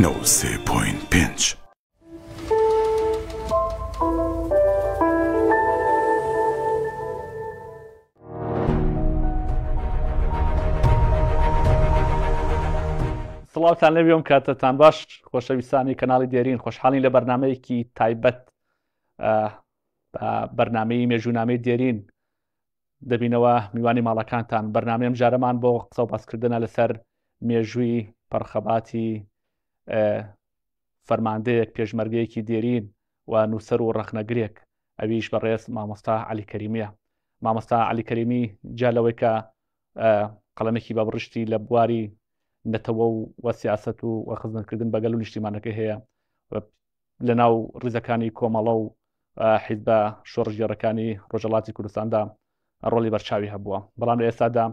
نەوەد سێ پۆینت پێنج. سڵاوتان لێبێ ئەم کاتەتان باش خۆشەویستانی کەناڵی دێرین خۆشحاڵین لە بەرنمەیەکی تایبەت بە بەرنمەی مێژوونامەی دێرین دەبینەوە میوانی ماڵەکانتان بەرنمەی ئەم جارەمان بۆ قسە و باسکردنە لەسەر مێژووی پەرخەباتی فەرماندەیەک پێشمەرگەیەکی دێرین و نووسەر و ڕەخنەگرێک ئەویش بەڕێز مامۆستا عەلی کەریمیە مامۆستا عەلی کەریمی جیا لەوەی کە قەڵەمێکی بە بڕشتی لە بواری نەتەوە و وە سیاست و وە خزمەتکردن بە گەل و نیشتیمانەکە هەیە لە ناو ڕیزەکانی کۆمەڵە و حیزبە شۆڕشگێڕەکانی ڕۆژەڵاتی کوردستاندا ڕۆڵی بەرچاوی هەبووە بەڵام لە ئێستادا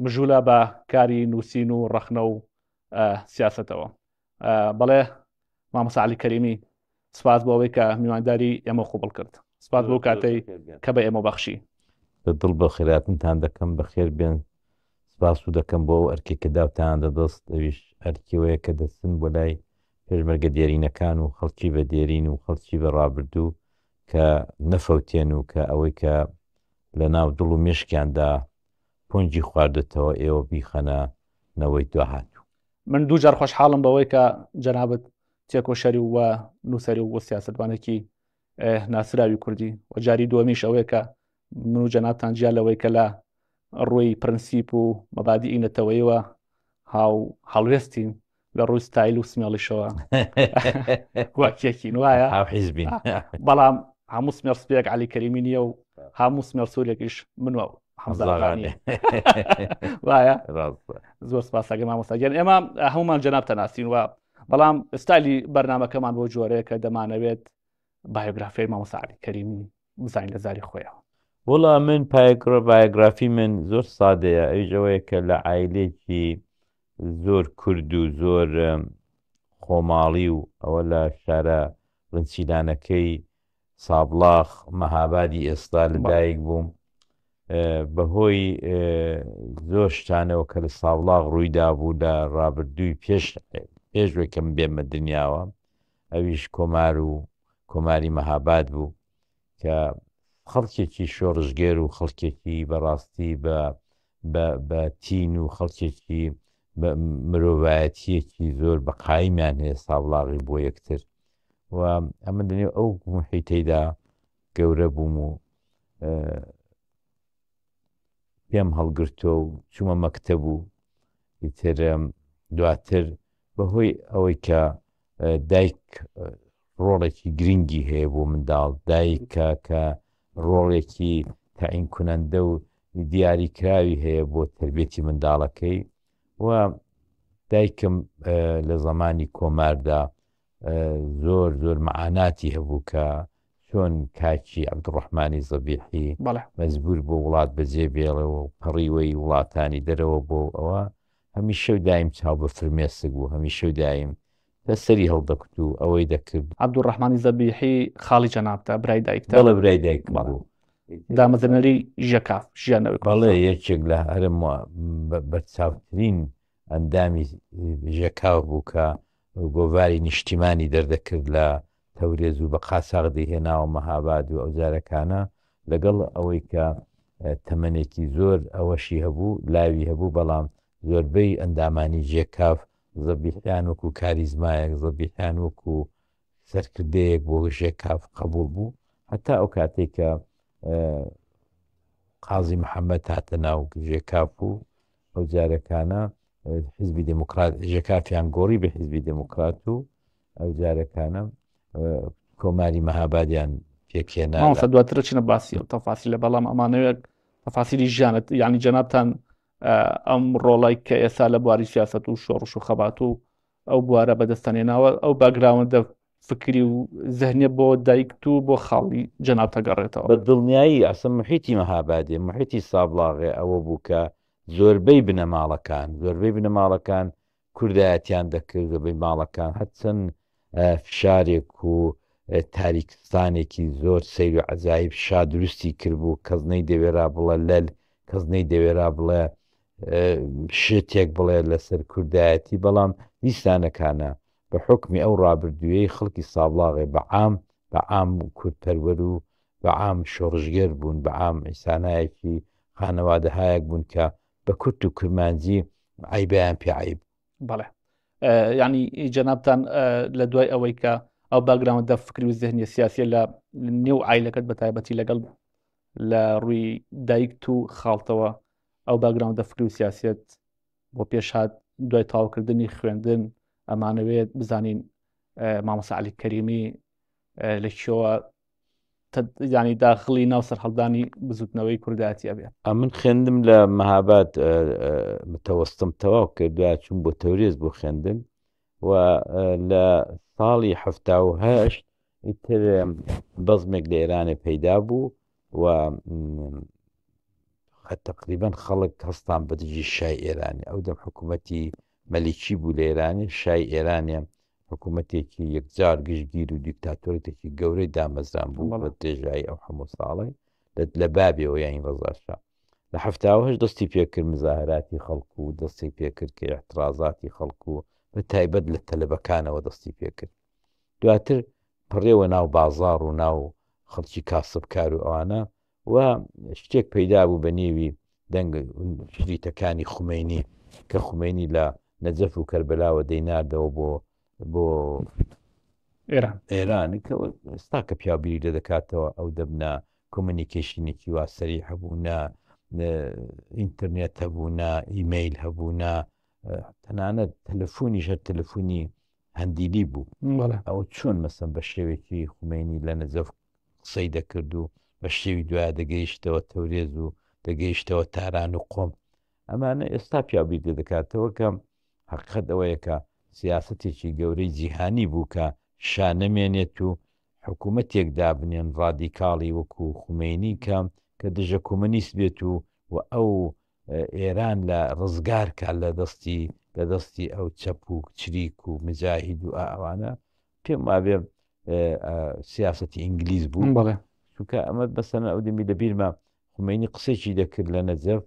مژولە بە کاری نووسین و ڕەخنە و سیاستەوە بەڵێ مامۆستا علی کەریمی سپاس بۆ ئەوەی کە میوانداری ئێمە قوبڵ کرد سپاس بۆ کاتەی کە بە ئێمە بەخشی بە دڵ بە خێراتنتان دەکەم بەخێر بێن سپاس و دەکەم بۆ ئەو ئەرکێک کە داوتان دەدەست ئەویش ئەرکیەوەیە کە دەچن بۆ لای پێشمەرگە دێرینەکان و خەڵکی بە دێرین و خەڵکی بە ڕابردوو کە نەفەوتێن و کە ئەوەی کە لە ناو دڵ و مێشکیاندا پۆنجی خواردۆتەوە ئێوە بیخەنە نەوەی دواهاتوو. من دووجار خۆشحاڵم بەوەی کە جەنابت تێکۆشەری و نووسەری و سیاسەتوانێکی ناسراوی کوردی و جاری دووەمیش ئەوەیە کە من و جەنابتان جیا لەوەی کە لە ڕووی پرنسیپ و مەبادیئی نەتەوەیەوە هاو هەڵوێستین لە ڕووی ستایل و سمێڵیشەوە وەکێکین وایە هاوحیزبین بەڵام هەموو سمێڵ سپیەک عەلی کەریمی نییە و هەموو سمێڵ سوورێکیش من و حەمزاغانی وایە زۆر سپاسەکە مامۆستا گیان ئێمە هەمومان جەناب تەناسین و بەڵام ستایلی بەرنمەکەمان بۆ جۆرەیە کە دەمانەوێت بایۆگرافیای مامۆستا عەلی کەریمی بزانین لە زاری خۆیەوە. وەڵا من پایگرا بایۆگرافی من زۆر سادەیە ئەویش ئەوەیە کە لە عایلەیەکی زۆر کورد و زۆر خۆماڵی و ئەوە لە شارە ڕنچیلانەکەی سابڵاخ مەهابادی ئێستا لە دایک بووم بەهۆی زۆر شتانەوە کە لە سابڵاغ ڕوویدا بوو لە ڕابردووی پێش پێش وەی کە من بێمە دنیاوە ئەویش کۆمار و کۆماری مەهاباد بوو کە خەڵکێکی شۆڕشگێر و خەڵکێکی بەڕاستی بە بە بە تین و خەڵکێکی بە مرۆڤایەتیەکی زۆر بە قایمیان هەیە سابڵاغی بۆ یەکتر و ئەمن لەنێو ئەو محیتەیدا گەورە بووم و پێم هەڵگرتووە و چوومە مەکتەب و ئیتر دواتر بەهۆی ئەوەی کە دایک ڕۆڵێکی گرنگی هەیە بۆ منداڵ، دایک کە کە ڕۆڵێکی تەعین کونەندە و دیاریکراوی هەیە بۆ تەربیەتی منداڵەکەی و دایکم لە زەمانی کۆماردا زۆر زۆر مەعاناتی هەبوو کە چۆن کاکی عەبدوڕەحمانی زەبیحی مەجبور بۆ وڵات بەجێ بێڵێ و پەڕیوەی وڵاتانی دەرەوە بۆ ئەوە هەمیشە و دایم چاو بە فرمێسک بوو هەمیشە و دایم کە سەری هەڵدەکوت و ئەوەی دەکرد. عەبدولڕەحمانی زەبیحی خاڵی جەنابتە، برای دایکتە؟ بەڵێ برای دایکم بوو. دامەزرێنەری ژێکاف، ژیانەوەی کوردستان. بەڵێ یەکێک لە هەرە بەرچاوترین ئەندامی ژێکاف بوو کە گۆڤاری نیشتیمانی دەردەکرد لە تەورێز و بە قاچاغ دەیهێناوە مەهاباد و ئەوجارەکانە لەگەڵ ئەوەی کە تەمەنێکی زۆر ئەوەشی هەبوو لاوی هەبوو بەڵام زۆربەی ئەندامانی ژێکاف زەبیحیان وەکو کاریزمایەک، زەبیحیان وەکو سەرکردەیەک بۆ ژێکاف قەبوڵ بوو، هەتا ئەو کاتەی کە قازی محەممەد هاتە ناو ژێکاف و ئەو جارەکانە حیزبی دێموکرات ژێکافیان گۆڕی بە حیزبی دێموکرات و ئەو جارەکانە کۆماری مەهابادیان پێکهێنا. مامۆستا دواتر چینە باسی ئەو تەفاسیلە بەڵام ئەمانەوێت تەفاسیلی ژیانت یعنی جەنابتان ئەم ڕۆڵای کە ئێستا لە بواری سیاست و شۆڕش و خەبات و ئەو بوارە بەدەستان هێناوە ئەو باگراوەندە فکری و زهنیە بۆ دایکت و بۆ خاڵی جەناب تەگەڕێتەوە. بە دڵنیایی ئەسڵ محیتی مەهابادێ محیتی سابڵاغێ ئەوە بوو کە زۆربەی بنەماڵەکان زۆربەی بنەماڵەکان کوردایەتیان دەکرد زۆربەی ماڵەکان هەرچەند فشارێک و تاریکستانێکی زۆر سەیر و عەجایب شا دروستی کردبوو کەس نەیدەوێرا بڵێ لەل کەس نەیدەوێرا بڵێ شتێک بڵێ لەسەر کوردایەتی بەڵام دیسانەکانە بە حوکمی ئەو ڕابردوویەی خەڵکی سابڵاغێ بە عام بە عام کوردپەروەر و بە عام شۆڕشگێر بوون، بە عام ئینسانایەکی خانەوادەهایەک بوون کە بە کورت و کرمانجی عەیبەیان پێ عەیب بوو. بەڵێ یعنی جەنابتان لە دوای ئەوەی کە ئەو باگراوندە فکری و زهنیە سیاسیە لە نێو عیلەکەت بە تایبەتی لەگەڵ لە ڕووی دایکت و خاڵتەوە ئەو باگراوندە فکری و سیاسیت بۆ پێشهات دوای تەواوکردنی خوێندن ئەمانەوێت بزانین مامۆستا عەلی کەریمی لە کێوە ینی داخلی ناو سەرهەڵدانی بزوتنەوەی کوردایەتی ئەبێ ئەمن خوێندم لە مەهاباد متەوەستم تەواو کرد دوای چوون بۆ تەورێز بۆ خوێندن و لە ساڵی 1970 ئیتر بەزمێک لە ئێرانێ پەیدا بوو و تقریبا خەڵک هەستان بە دژی شای ئێرانی ئەو دەم حکوومەتی مەلیکی بوو لە ئێرانی شای ئێرانێ حکوومەتێکی یەکجار گشتگیر و دیکتاتۆرێتێکی گەورەی دامەزران بوو بە درێژایی ئەو هەموو ساڵی لە بابێەوە یانی ڕەزاشا لە 1970 دەستی پێکرد مزاهراتی خەڵک و دەستی پێکرد کە اعترازاتی خەڵک و بە تایبەت لە تەلەبەکانەوە دەستی پێکرد دواتر پەڕیەوە ناو بازاڕ و ناو خەڵکی کاسبکار و ئەوانە و شتێک پەیدا بوو بە نێوی دەنگ شریتەکانی خومەینی کە خومەینی لە نەجەف و کەربەلاوە دەیناردەوە بۆ بۆ ئێران ئێران کە ئێستا کە پیاو بیری لێ دەکاتەوە ئەو دەبنە کۆمەنیکەشنێکی وا سەری هەبوو نە ئینتەرنێت هەبوو نە ئیمەیل هەبوو نە تەنانەت تەلەفۆنیش هەر تەلەفۆنی هەندیلی بوو ئەوە چۆن مەسەن بە شێوێکی خومینی لە نەجەف قسەی دەکرد و بە شێوی دوایە دەگەیشتەوە تەورێز و دەگەیشتەوە تاران و قۆم ئەمانە ئێستا پیاو بیر لێ دەکاتەوە کە حقیقت ئەوەیە کە سیاستێکی گەورەی جیهانی بوو کە شا نەمێنێت و حکوومەتێک دابنێن ڕادیکاڵی وەکو خومینی کە کە دژە کۆمەنیست بێت و و ئەو ئێران لە ڕزگار کا لە دەستی لە دەستی ئەو چەپ و چریک و مجاهید و ئەوانە پێم وابێ سیاسەتی ئینگلیز بوو بەڵێ چونکە ئەمە بەسەنە ئەو دەمی لە بیرمە خومینی قسێکی دەکرد لە نەجەف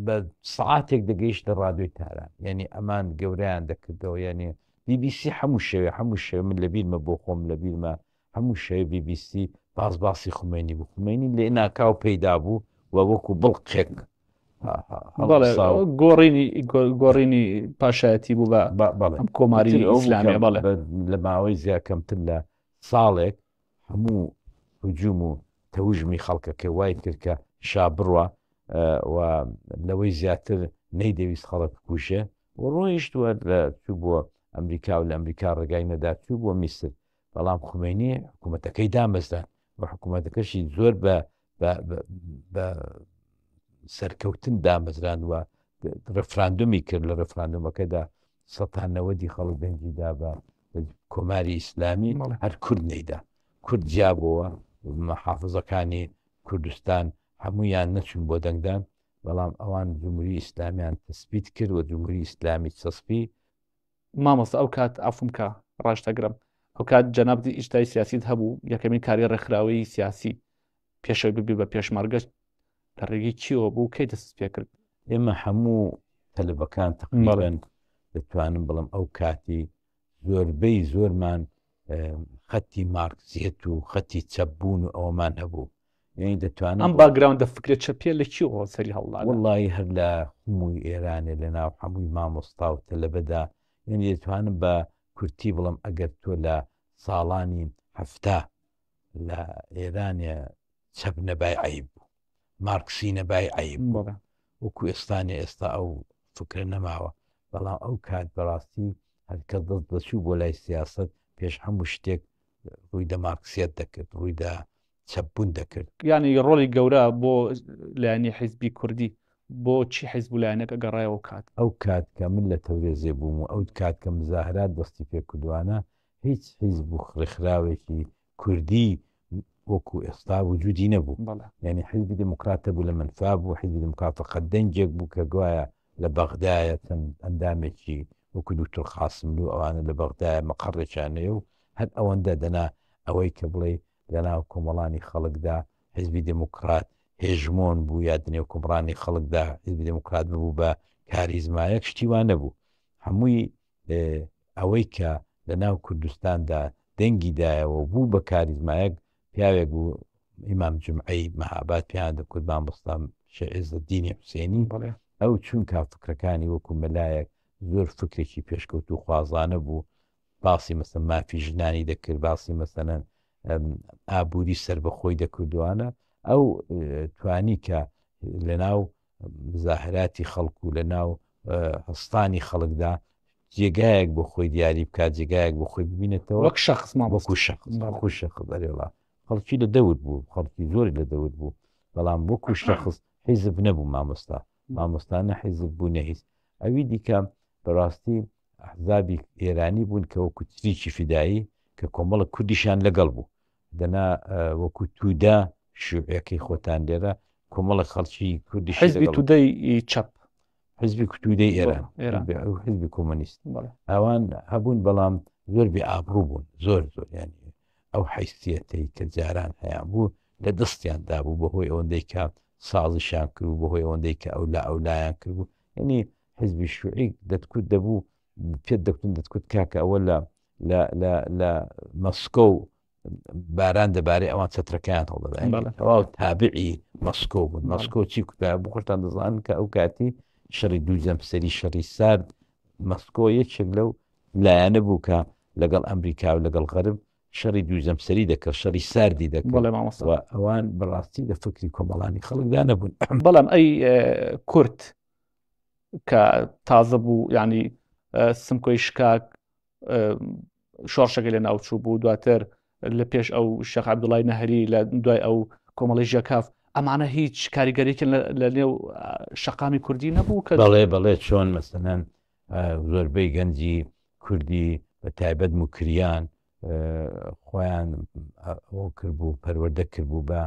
بە سعاتێک دەگەیشت لە ڕادیۆی تاران یعنی ئەمان گەوریان دەکردەوە یعنی بیبیسی هەموو شەوێ هەموو شەوێ من لە بیرمە بۆ خۆم لە بیرمە هەموو شەوێ بی بی سی باس باسی خومەینی بوو خومەینی لێ ناکاو پەیدا بوو و وەکو بڵقێک گۆڕینی گۆڕینی پاشایەتی بوو بە بەڵێ کۆماری ئیسلامی بەڵێ لە ماوەی زیا کەمتر لە ساڵێک هەموو هجوم و تەوژمی خەڵکەکە وای کرد کە شا بڕە و لەوەی زیاتر نەیدەویست خەڵک بکوژێ و ڕۆیشت و لە چوو بۆ ئەمریکا و لە ئەمریکا ڕێگای نەدا چوو بۆ میسر بەڵام خومەینی حکوومەتەکەی دامەزراند و حکوومەتەکەشی زۆر بە بە سەرکەوتن دامەزران و ڕفراندومی کرد لە ڕفراندومەکەدا سەتا نەوەدی خەڵک دەنگی دا بە کۆماری ئیسلامی هەر کورد نەیدا کورد جیابەوە محافزەکانی کوردستان هەمویان نەچون بۆ دەنگدان بەڵام ئەوان جمهوری ئیسلامیان تەسبیت کرد و جمهوری ئیسلامی چەسپی مامۆستا ئەو کات عەفوم کە ڕاشتەگرم ئەو کات جەنابت ئیجتای سیاسیت هەبوو یەکەمین کاری ڕێکخراوەیی سیاسی پێشەوەی ببی بە پێشمەرگە لە ڕێگەی کیەوە بوو کەی دەستت پێکرد؟ ئێمە هەموو تەلەبەکان تقریبا دەتوانم بڵم ئەو کاتی زۆربەی زۆرمان خەتی مارکسیەت و خەتی چەپبوون و ئەوەمان هەبوو یعنی دەتوانم ئەم باگراوندە فکرە چەپیە لە کیەوە سەری هەڵدا وڵی هەر لە هەمووی ئێرانێ لە ناو هەمووی مامۆستا و تەلەبەدا یعنی دەتوانم بە کورتی بڵم ئەگەر تۆ لە ساڵانی هەفتا لە ئێرانێ چەپ نەبای عیب بوو مارکسی نەبای عیب بوو وەکو ئێستانێ ئێستا ئەو فکرە نەماوە بەڵام ئەو کات بەڕاستی هەرکە دەست دەچوو بۆ لای سیاست پێش هەموو شتێک ڕووی دە مارکسیەت دەکرد ڕووی دە چەپبوون دەکرد. یانی ڕۆڵی گەورە بۆ لایەنی حیزبی کوردی بۆ چی حیزب و لایەنێک ئەگەڕایەوە ئەو کات؟ ئەو کات کە من لە تەورێزێ بووم و ئەو کات کە مزاهرات دەستی پێ کردوانە هیچ حیزب و ڕێکخراوێکی کوردی وەکو ئێستا وجودی نەبوو. یانی حیزبی دێموکرات هەبوو لە مەنفا بوو، حیزبی دێموکرات فەقەت دەنگێک بوو کە گوایە لە بەغدایە چەند ئەندامێکی وەکو دوکتور قاسملوو ئەوانە لە بەغدایە مەقەڕێکیان هەیە و هەر ئەوەندە دەنا ئەوەی کە بڵێی لەناو کۆمەڵانی خەڵکدا حیزبی دێموکڕات هێژمۆن بوو یا دەنێو کۆمەڵانی خەڵکدا حیزبی دێموکڕات ببوو بە کاریزمایەک شتی وا نەبوو. هەمووی ئەوەی کە لە ناو کوردستاندا دەنگی دایەوە و بوو بە کاریزمایەک پیاوێک بوو ئیمام جومعەی مەهاباد پێیان دەکوت مامۆستا شێخ عیزەدینی حوسێنی ئەو چونکا فکرەکانی وەکو مەلایەک زۆر فکرێکی پێشکەوتوو خوازانە بوو باسی مەسەن مافی ژنانی دەکرد باسی مەسەلەن ئابووری سەربەخۆی دەکردوانە ئەو توانی کە لەناو مزاهراتی خەڵک و لەناو هەستانی خەڵکدا جێگایەک بۆ خۆی دیاری بکات جێگایەک بۆ خۆی ببینێتەوە وەک شخص وەکو شخص وەکو شخص ئەرێڵا خەڵکی لە دەور بوو خەڵکی زۆری لە دەور بوو بەڵام وەکو شخص حیزب نەبوو مامۆستا مامۆستا نە حیزب بوو نە هیچ ئەوی دیکە بەڕاستی ئەحزابی ئێرانی بوون کە وەکو چریکی فیدایی کە کۆمەڵە کوردیشان لەگەڵ بوو دەنا وەکو توودە شیوعیەکەی خۆتان لێرە کۆمەڵە خەڵکی کوردی حزبی تودەی چەپ حزبی کوتودەی ئێران حزبی کۆمۆنیست ئەوان هەبوون بەڵام زۆر بێ ئابڕوو بوون زۆر زۆر ینی ئەو حیسیەتەی کە جاران هەیان بوو لە دەستیان دابوو بەهۆی ئەوەندەی کە سازشیان کرد و بەهۆی ئەوەندەی کە ئەو لا ئەو لایان کرد بوو یعنی حزبی شوعی دەتکوت دەبوو پێت دەکتون دەتکوت کاکە ئەوە لە لە لە لە مەسکۆ و باران دەبارێ ئەوان چەترەکەیان هەڵدەدا تەواو تابعی مەسکۆ بوون مەسکۆ چی کوتا بۆ خۆشتان دەزانن کە ئەو کاتی شەڕی دوو جەمسەری شەڕی سارد مەسکۆ یەکێک لەو لایەنە بوو کە لەگەڵ ئەمریکا و لەگەڵ غەرب شەڕی دوو جەمسەری دەکرد شەڕی ساردی دەکرد و ئەوان بەڕاستی لە فکری کۆمەڵانی خەڵکدا نەبوون. بەڵام ئەی کورد کە تازە بوو یعنی سمکۆی شکاک شۆڕشەکە لە ناوچوو بوو دواتر لە پێش ئەو شێخ عەبدوڵای نەهری لە دوای ئەو کۆمەڵی ژێکاف ئەمانە هیچ کاریگەریکن لە نێو شەقامی کوردی نەبوو کە بەڵێ بەڵێ چۆن مەسەلەن زۆربەی گەنجی کوردی بە تایبەت موکریان خۆیان ئەوە کردبوو پەروەردە کردبوو بە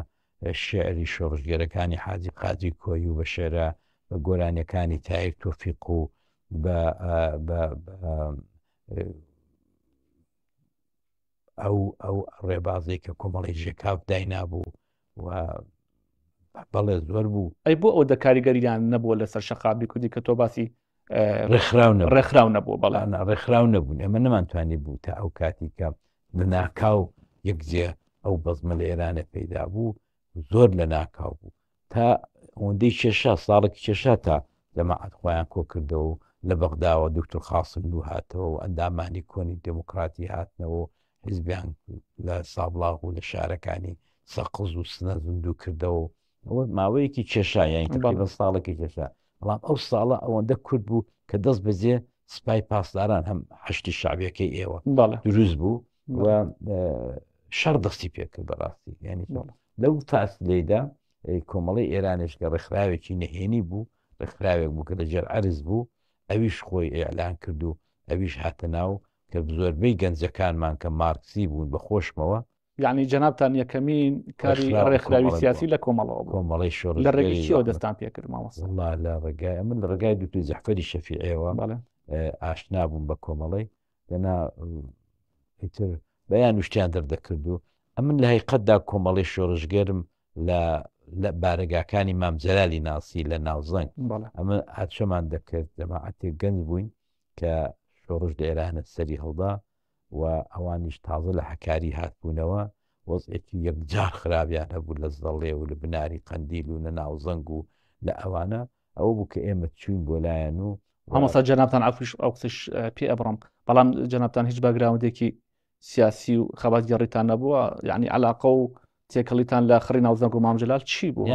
شێعری شۆڕشگێرەکانی حاجی قادری کۆیی و بە شێعرە بە گۆرانیەکانی تایر تۆفیق و بە بە ئەو ئەو ڕێبازێک کە کۆمەڵی ژێکاف داینابوو و بەڵێ زۆر بوو. ئەی بۆ ئەوەندە کاریگەریان نەبووە لەسەر شەقامی کوردی کە تۆ باسی ڕێکخراو نەبوو ڕێکخراو نەبوو بەڵێ نا ڕێکخراو نەبوون ئێمە نەمانتوانی بوو تا ئەو کاتی کە لە ناکاو یەکجێ ئەو بەزمە لە ئێرانە پەیدا بوو زۆر لە ناکاو بوو تا ئەوەندەی کێشا ساڵێکی کێشا تا جەماعەت خۆیان کۆ کردەوە و لە بەغداوە دکتۆر قاسملوو هاتەوە و ئەندامانی کۆنی دێموکراتی هاتنەوە و حیزبیان لە سابڵاغ و لە شارەکانی سەقز و سنە زیندوو کردەوە و ئەوە ماوەیەکی کێشا یانی تەقریبەن ساڵێکی کێشا بەڵام ئەو ساڵە ئەوەندە کورت بوو کە دەست بەجێ سپای پاسداران هەم حەشدی شەعبیەکەی ئێوە دروست بوو و شەڕ دەستی پێکرد بەڕاستی یعنی لەو فاسلەیدا کۆمەڵی ئێرانش کە ڕێکخراوێکی نهێنی بوو ڕێکخراوێک بوو کە لە ژێر عەرز بوو ئەویش خۆی ئیعلان کرد و ئەویش هاتە ناو کە زۆربەی گەنجەکانمان کە مارکسی بوون بە خۆشمەوە یعنی جەنابتان یەکەمین کاری ڕێکخراوی سیاسی لە کۆمەڵەوە بوو کۆمەڵی شۆڕش لە ڕێگەی چیەوە دەستان پێکرد مامۆستا؟ وەڵا لە ڕێگای ئەمن لە ڕێگای دوکتور جەعفەری شەفیعیەوە ئاشنا بووم بە کۆمەڵەی دەنا ئیتر بەیان وشتیان دەردەکرد و ئەمن لە هەیقەتدا کۆمەڵی شۆڕشگێرم لە لە بارەگاکانی مام جەلالی ناسی لە ناوزەنگ ئەمە هاتشەمان دەکرد جەماعەتێک گەنج بووین کە شۆڕش لە ئێرانە سەری هەڵدا و ئەوانیش تازە لە هەکاری هاتبوونەوە وەزعێکی یەکجار خراپیان هەبوو لە زەڵێ و لە بناری قەندیل و لە ناوزەنگ و لە ئەوانە ئەوە بوو کە ئێمە چووین بۆ لایەن و مامۆستا جەنابتان عەفویش ئەو قسەش پێ ئەبڕم بەڵام جەنابتان هیچ باگراوندێکی سیاسی و خەباتگێڕیتان نەبووە یعنی علاقە و تێکەڵیتان لە خڕی ناوزەنگ و مام جەلال چی بوو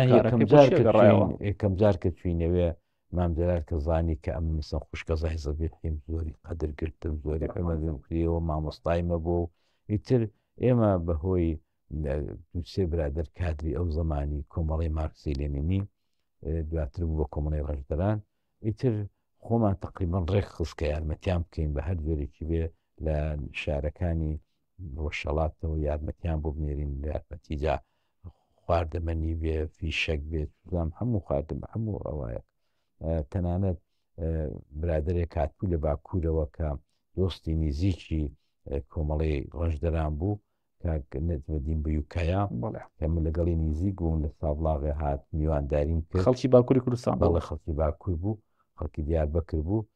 یەکەم جار کە چوینەوێ مام جەلال کە زانی کە ئەم میسە خوشکەزای زەبیحیم زۆری قەدر گرتم زۆری حرمەتم کردەوە مامۆستای مە بوو ئیتر ئێمە بەهۆی دوو سێ برادەر کادری ئەو زەمانی کۆمەڵی مارکسی لێنینی دواتر بوو بە کۆمەڵی ڕەنجدەران ئیتر خۆمان تقریبان ڕێک خست کە یارمەتیان بکەین بە هەر جۆرێکی بێ لە شارەکانی ڕۆژهەڵاتەوە یارمەتیان بۆ بنێرین یارمەتیجا خواردەمەنی بێ فیشەک بێت زام هەموو خواردم هەموو ئەوایە تەنانەت برادێک هاتبوو لە باکوورەوە کە دۆستی نزیکی کۆمەڵی ڕەنجدەران بوو کاک نەجمەدین بویوکایا کە من لەگەڵی نیزیک بووم لە سابڵاغێ هات میوانداریم کرد. خەڵکی باکووری کوردستان بوو؟ بەڵێ خەڵکی باکوور بوو، خەڵکی دیاربەکر بوو.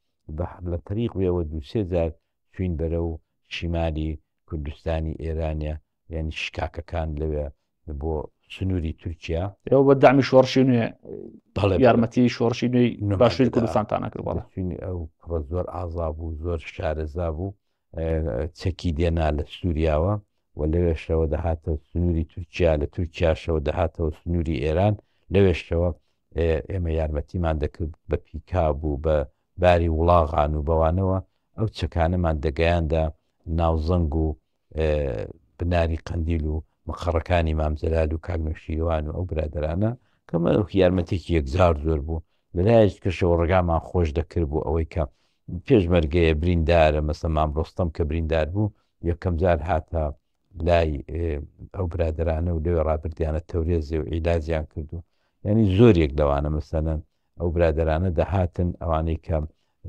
لە تەریق وێوە دووسێ جار چوین بەرەو شیمالی کوردستانی ئێرانە یعنی شکاکەکان لەوێ بۆ سنووری تورکیا. ئێوە بە دەعمی شۆڕشی نوێ بەڵێ یارمەتی شۆڕشی نوێی باشووری کوردستانتانە کرد بەڵێ. ئەو کوڕە زۆر ئازا بوو زۆر شارەزا بوو چەکی دێنا لە سووریاوە و لەوێشەوە دەهاتەوە سنووری تورکیا لە تورکیاشەوە دەهاتەوە سنووری ئێران لەوێشەوە ئێمە یارمەتیمان دەکرد بە پیکاب و بە باری وڵاغان و بەوانەوە ئەو چەکانەمان دەگەیاندە ناوزەنگ و بناری قەندیل و مقەڕەکانی مام جەلال و کاک نەوشیروان و ئەو برادەرانە کە یارمەتێکی یەکجار زۆر بوو لەلایەکی کەشەوە ڕێگامان خۆش دەکرد بۆ ئەوەی کە پێشمەرگەیە بریندارە مەسە مام ڕۆستەم کە بریندار بوو یەکەم جار هاتە لای ئەو برادرانە و لەوێ ڕابردیانە تەورێزێ و عیلاجیان کردو یعنی زۆرێک لەوانە مەسەلەن ئەو برادرانە دەهاتن ئەوانەی کە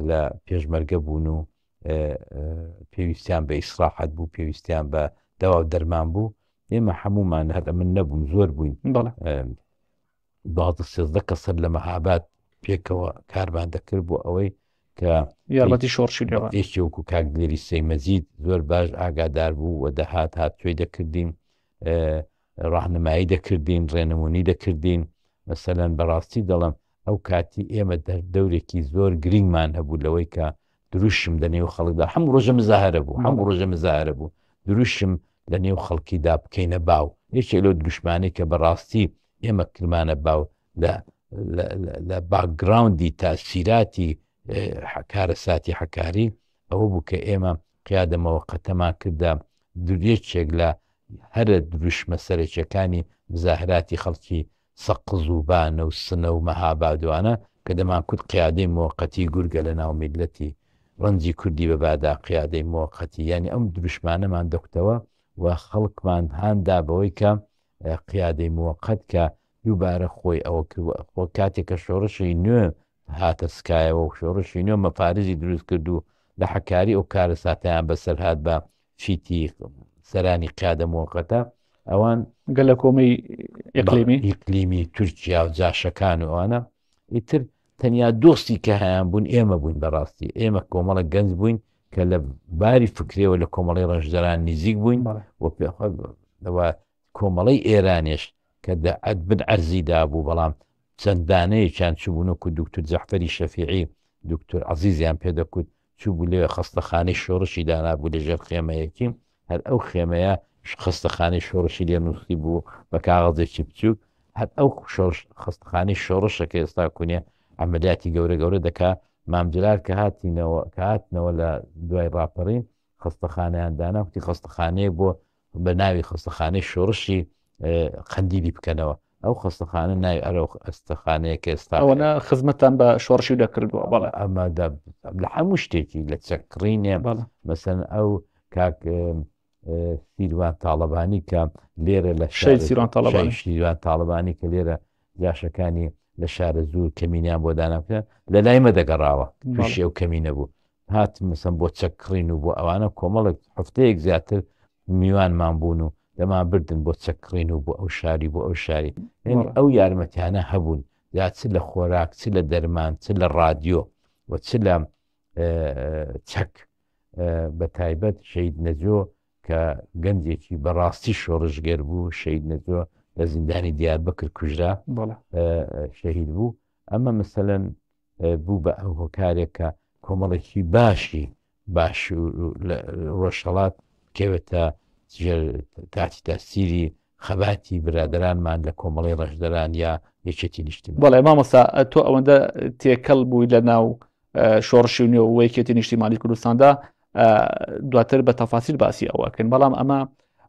لە پێشمەرگە بوون و پێویستیان بە ئیسراحەت بوو پێویستیان بە دەوا و دەرمان بوو ئێمە هەمومان هەر ئەمن نەبووم زۆر بووین 12 13 کەسەر لە مەهاباد پێکەوە کارمان دەکرد بۆ ئەوەی کە یارمەتی شۆڕشی لێوە یەکی وەکو کاک دلێری سەی مەجید زۆر باش ئاگادار بوو و دەهات هاتوێی دەکردین ڕاهنمایی دەکردین ڕێنمونی دەکردین مەسەلەن بەڕاستی دەڵم ئەو کاتی ئێمە دەورێکی زۆر گرینگمان هەبوو لەوەی کە دروشم لە نێو خەڵکدا هەموو ڕۆژە مزاهرە بوو هەموو ڕۆژە مزاهرە بوو دروشم لە نێو خەڵکیدا بکەینە باو یەکێک لەو دروشمانەی کە بەڕاستی ئێمە کرمانە باو لە لە باکگراوندی تاسیراتی کارەساتی حەکاری ئەوە بوو کە ئێمە قیادە مەوەقەتەمان کردە یەکێک لە هەرە دروشمە سەرەکیەکانی مزاهراتی خەڵکی سەقز و بانە و سنە و مەهاباد و ئانە کە دەمانکوت قیادەی موەقەتی گورگە لە ناو میللەتی ڕەنجی کوردی بە بادا قیادەی موەقەتی یانی ئەم دروشمانەمان دەکوتەوە و خەڵکمان هان دا بەوەی کە قیادەی موەقەت کە دووبارە خۆی ئەوە کرد خۆ کاتێک کە شۆڕشی نوێ هاتە سکایەوە و شۆڕشی نوێ مەفارزی دروست کرد و لە حەکاری ئەو کارەساتەیان بەسەر هات بە فیتی سەرانی قیادە موەقەتە ئەوان گەلەکۆمەی ئیقلیمی ئیقلیمی تورکیا و جاشەکان و ئەوانە ئیتر تەنیا دۆستی کە هەیان بوون ئێمە بووین بەڕاستی ئێمە کۆمەڵە گەنج بووین کە لە باری فکرێەوە لە کۆمەڵی ڕەنجدەران نزیک بووین و پێخەوە کۆمەڵەی ئێرانێش کە دە بن عەرزی دابوو بەڵام چەند دانەیەکیان چووبوون وەکو دوکتور جەعفەری شەفیعی دوکتور عەزیزیان پێ دەکوت چووبوو لەوێ خەستەخانەی شۆڕشی دانابوو لە ژێر خێمەیەکی هەر ئەو خێمەیە خەستەخانەی شۆڕشی لێ نووسی بوو بە کاغەزێکی بچووک هەر ئەو شۆڕش خەستەخانەی شۆڕشە کە ئێستا کونێ عەمەلیاتی گەورە گەورە دەکا مام جەلال کە هاتینەوە کە هاتنەوە لە دوای ڕاپەڕین خەستەخانەیان دانا کوتی خەستەخانەیەک بۆ بە ناوی خەستەخانەی شۆڕشی قەندیلی بکەنەوە ئەو خەستەخانە ناوی ئەرە ئەستەخانەیە کە ئێستا ئەوەنە خزمەتتان بە شۆڕشی دەکردووە بەڵێ ئەمە لە هەموو شتێکی لە چەکڕینێ مەسەن ئەو کاک سیروان تاڵەبانی کە لێرە لە سیروان تاڵەبانی سیروان تاڵەبانی کە لێرە جاشەکانی لە شارە زور کەمینیان بۆ داناکرا لە لای مە دەگەڕاوە تووشی ئەو کەمینە بوو هاتم مەسەن بۆ چەک کڕین و بۆ ئەوانە کۆمەڵێک هەفتەیەک زیاتر میوانمان بوون و دەمان بردن بۆ چەک کڕین و بۆ ئەو شاری بۆ ئەو شاری یعنی ئەو یارمەتیانە هەبوون یا چ لە خۆراک چ لە دەرمان چ لە ڕادیۆ و چ لە چەک بە تایبەت شەید نەجۆ کە گەنجێکی بەڕاستی شۆڕشگێر بوو شەید نەجۆ لە زیندانی دیاربەکر کوژرا شەهید بوو ئەمە مەسەلەن بوو بە ئەو هۆکارێک کە کۆمەڵێکی باشی باشوور ڕۆژهەڵات بکەوێتە ژێر تاتی تاسیری خەباتی برادەرانمان لە کۆمەڵی ڕەشدەران یا یەکێتی نیشتیمان. بەڵێ مامۆستا تۆ ئەوەندە تێکەڵ بووی لە ناو شۆڕشی نوێ و یەکێتی نیشتیمانی کوردستاندا دواتر بە تەفاسیل باسی ئەوەکەین بەڵام ئەمە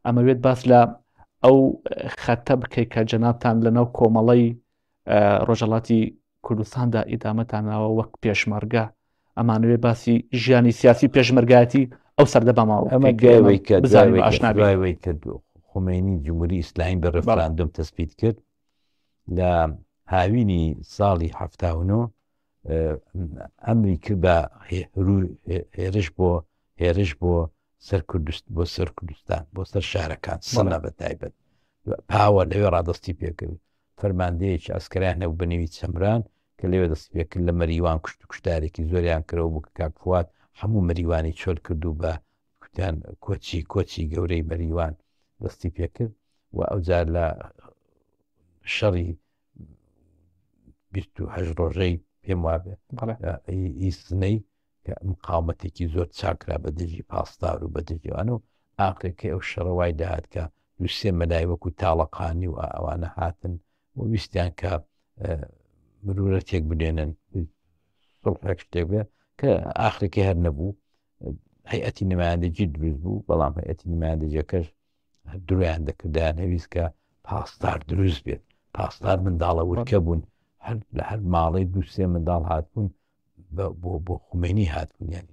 ئەمەوێت باس لە ئەو خەتە بکەیت کە جەنابتان لە ناو کۆمەڵەی ڕۆژهەڵاتی کوردستاندا ئیدامەتان ناوە وەک پێشمەرگە ئەمانەوێ باسی ژیانی سیاسی پێشمەرگایەتی ئەو سەردەباماوە ئەمە دوای کە بزانین ئاشنا دوای کە خومێنی جمهوری ئیسلامی بە ڕێفراندۆم تەسبیت کرد لە هاوینی ساڵی 79 ئەمری کرد بە هێرش بۆ هێرش بۆ سەر کوردست بۆ سەر کوردستان بۆ سەر شارەکان سنە بە تایبەت پاوە لەوێ ڕادستی پێکرد فەرماندەیەکی ئەسکەریان هەبوو بە نێوی چەمران. کە لەوێ دەستی پێ کرد لە مەریوان کوشت و کوشتارێکی زۆریان کرەوە بوو کە کاک فواد هەموو مەریوانی چۆل کرد و بە کوتیان کۆچی کۆچی گەورەی مەریوان دەستی پێ کرد و ئەوجار لە شەڕی 28 ڕۆژەی پێم وابێ ئی سنەی کە مقاومەتێکی زۆر چاکرا بە دژی پاسدار و بە دژیوان و ئاخرەکەی ئەو شەڕە وای داهات کە دووسێ مەلای وەکو تاڵەقانی و ئەوانە هاتن و ویستیان کە مرورەتێک بنێنن سڵحێک شتێک بێ کە ئاخرەکەی هەر نەبوو هەیئەتی نمایندەگی دروست بوو بەڵام هەیئەتی نمایندەگیەکەش درۆیان دەکردیان هەویست کە پاسدار دروست بێت پاسدار منداڵە ورکە بوون هەر لە هەر ماڵی دووسێ منداڵ هاتبوون بۆ بۆ خومێنی هاتبوون یعنی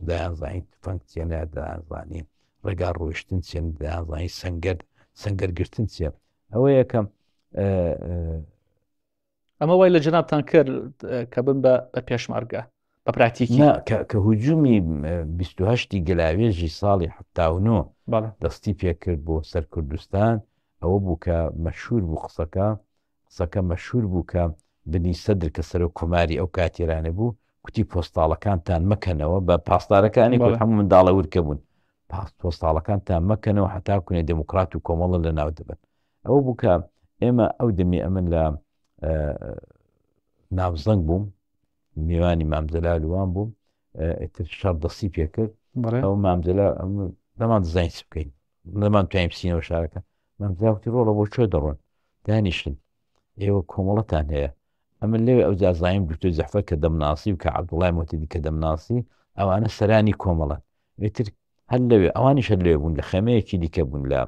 دەیانزانی تفەنگ چیە دەیانزانی ڕێگا ڕۆیشتن چیە دەیانزانی سەنگەر سەنگەرگرتن چیە ئەوە یەکەم ئەمە وای لە جەنابتان کرد کە بن بە بە پێشمەرگە بە پراتیکی کە هجومی 28 گەلاوێژی ساڵی 79 دەستی پێکرد بۆ سەر کوردستان ئەوە بوو کە مەشهور بوو قسەکە قسەکە مەشهور بوو کە بنی سەدر کە سەرۆک کۆماری ئەو کاتێرانە بوو کوتی پۆستاڵەکانتان مەکەنەوە بە پاسدارەکانی کوت هەموو منداڵە ورکە بوون پاس پۆستاڵەکانتان مەکەنەوە هەتا کونێ دێموکڕات و کۆمەڵە لە ناو دەبەن ئەوە بوو کە ئێمە ئەو دەمی ئەمن لە ناوزەنگ بووم میوانی مامجلال وان بووم ئیتر شەڕ دەستی پێکرد ئەو مامجلال نەمان دەزانین چ بکەین نەمان توانین بچینەوە شارەکە مامجلال وتی ڕۆڵە بۆ کوێ دەڕۆن دانیشن ئێوە کۆمەڵەتان هەیە ئەمن لەوێ ئەوجا زانیم دکتۆر جەعفەر کە دەمناسی و کە عەبدوڵای مۆتەدی کە دەمناسی ئەوانە سەرانی کۆمەڵەن ئیتر هەر لەوێ ئەوانیش هەر لەوێ بوون لە خێمەیەکی دیکە بوون لە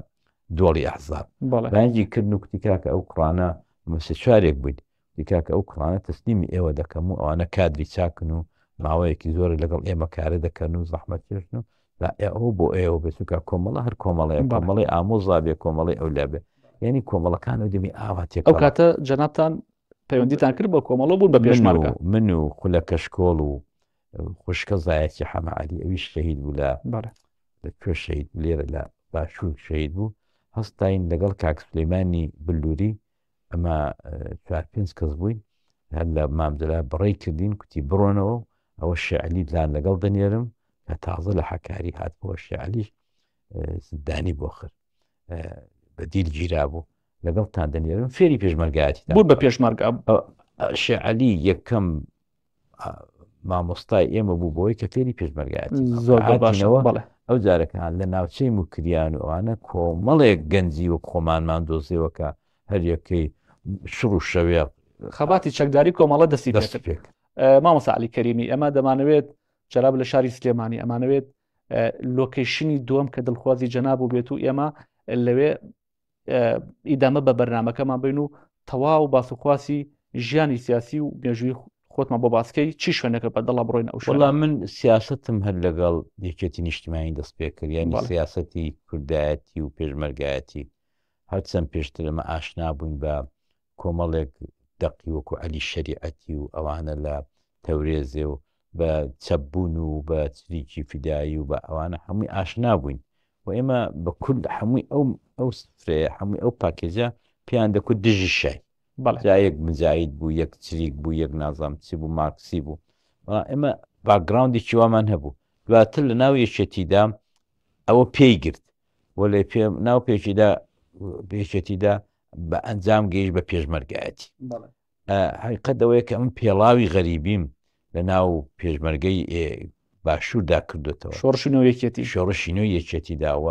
دۆڵی ئەحزاب بانگی کردن و کوتی کاکە ئەو کوڕانە مەسە چوارێک بووین کوتی کاکە ئەو کوڕانە تەسلیمی ئێوە دەکەم و ئەوانە کادری چاکن و ماوەیەکی زۆرە لەگەڵ ئێمە کارە دەکەن و زەحمەت کێشن و با ئەوە بۆ ئێوە بێت چونکە کۆمەڵە هەر کۆمەڵەیە کۆمەڵی ئامۆزا بێ کۆمەڵی ئەولا بێ یعنی کۆمەڵەکان و دەمی ئاوا تێک ئەو کاتە جەنابتان پەیوەندیتان کرد بە کۆمەڵە بوون بە پێشمەرگە من و خولە کەشکۆڵ و خوشکە زایەکی حەمە عەلی ئەویش شەهید بوو لە لە کوێ شەهید بوو لێرە لە باشوور شەهید بوو هەستاین لەگەڵ کاک سولەیمانی بلووری ئەمە چوار پێنج کەس بووین هەر لە مام جەلال بەڕێی کردین کوتی بڕۆنەوە ئەوە شێعلی لان لەگەڵ دەنێرم کە تازە لە حەکاری هاتبووە شێعلیش زیندانی بۆ خر بە دیل گیرا بوو لەگەڵتان دەنێرم فێری پێشمەرگایەتی بوون بە پێشمەرگە شێعلی یەکەم مامۆستای ئێمە بوو بۆی کە فێری پێشمەرگایەتی زۆر باشەوە بەڵێ ئەو جارەکان لە ناوچەی موکریان و ئەوانە کۆمەڵێک گەنجی وەک خۆمانمان دۆزیەوە کە هەریەکەی شڕ و شەوێ خەباتی چەکداری کۆمەڵە دەستی دەست پێک مامۆستا علی کەریمی ئەمە دەمانەوێت جەناب لە شاری سلێمانی ئەمانەوێت لۆکەیشنی دووەم کە دڵخوازی جەناب و بێت و ئێمە لەوێ ئیدامە بە بەرنمەکەمان بین و تەواو باس و خواسی ژیانی سیاسی و مێژووی خۆتمان بۆ باسکەی چی شوێنەکە بە دڵە بڕۆین ئەو وڵا من سیاستم هەر لەگەڵ یەکێتی نیشتمانی دەست پێ کرد یعنی سیاسەتی کوردایەتی و پێشمەرگایەتی هەرچەند پێشتر ئەمە ئاشنا بووین بە کۆمەڵێک دەقی وەکو عەلی شەریعەتی و ئەوانە لە تەورێزێ و بە چەپ بوون و بە چریکی فیدایی و بە ئەوانە هەمووی ئاشنا بووین و ئێمە بە کورد هەمووی ئەو ئەو سفرەیە هەمووی ئەو پاکێجە پێیان دەکوت دژی شای جا یەک مجاهید بوو یەک چریک بوو یەک نازام چی بوو مارکسی بوو بەڵام ئێمە باکگراوندێکی وامان هەبوو دواتر لە ناو یەکێتیدا ئەوە پێی گرت وەلێ پێ ناو پێکیدا یەکێتیدا بە ئەنجام گەیشت بە پێشمەرگایەتی حقیقەت ئەوەیە کە ئەم پێڵاوی غەریبیم لە ناو پێشمەرگەی باشووردا کردوێتەوە شۆڕشی نۆ یەکێتی شۆڕشی نۆ یەکێتیدا و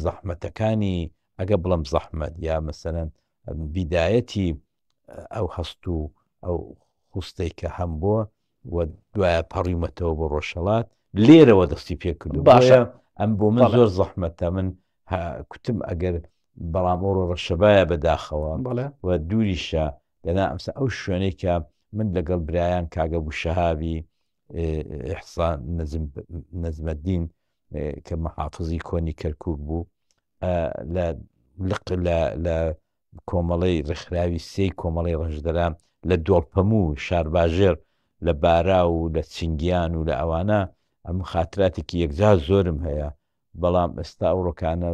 زەحمەتەکانی ئەگە بڵم زەحمەت یا مەسەرەن بیدایەتی ئەو هەست و ئەو خوستەی کە هەم بووە و دوایە پەڕیومەتەوە بۆ ڕۆژهەڵات لێرەوە دەستی پێکردو باشە ئەم بۆ من زۆر زەحمەتە من کوتم ئەگەر بەڵام ئەوڕۆ ڕەشەبایە بەداخەوە و دووریشە لەنا ئەمسا ئەو شوێنەی کە من لەگەڵ برایان کاگە بوو شەهابی ئیحسان نەجمەدین کە محافزی کۆنی کەرکک بوو لە لق لە کۆمەڵەی ڕێکخراوی سێی کۆمەڵەی ڕەنجدەران لە دۆڵپەموو و شارباژێڕ لە باراو و لە چنگیان و لە ئەوانە ئەم خاتراتێکی یەکجار زۆرم هەیە بەڵام ئێستا ئەوڕۆکانە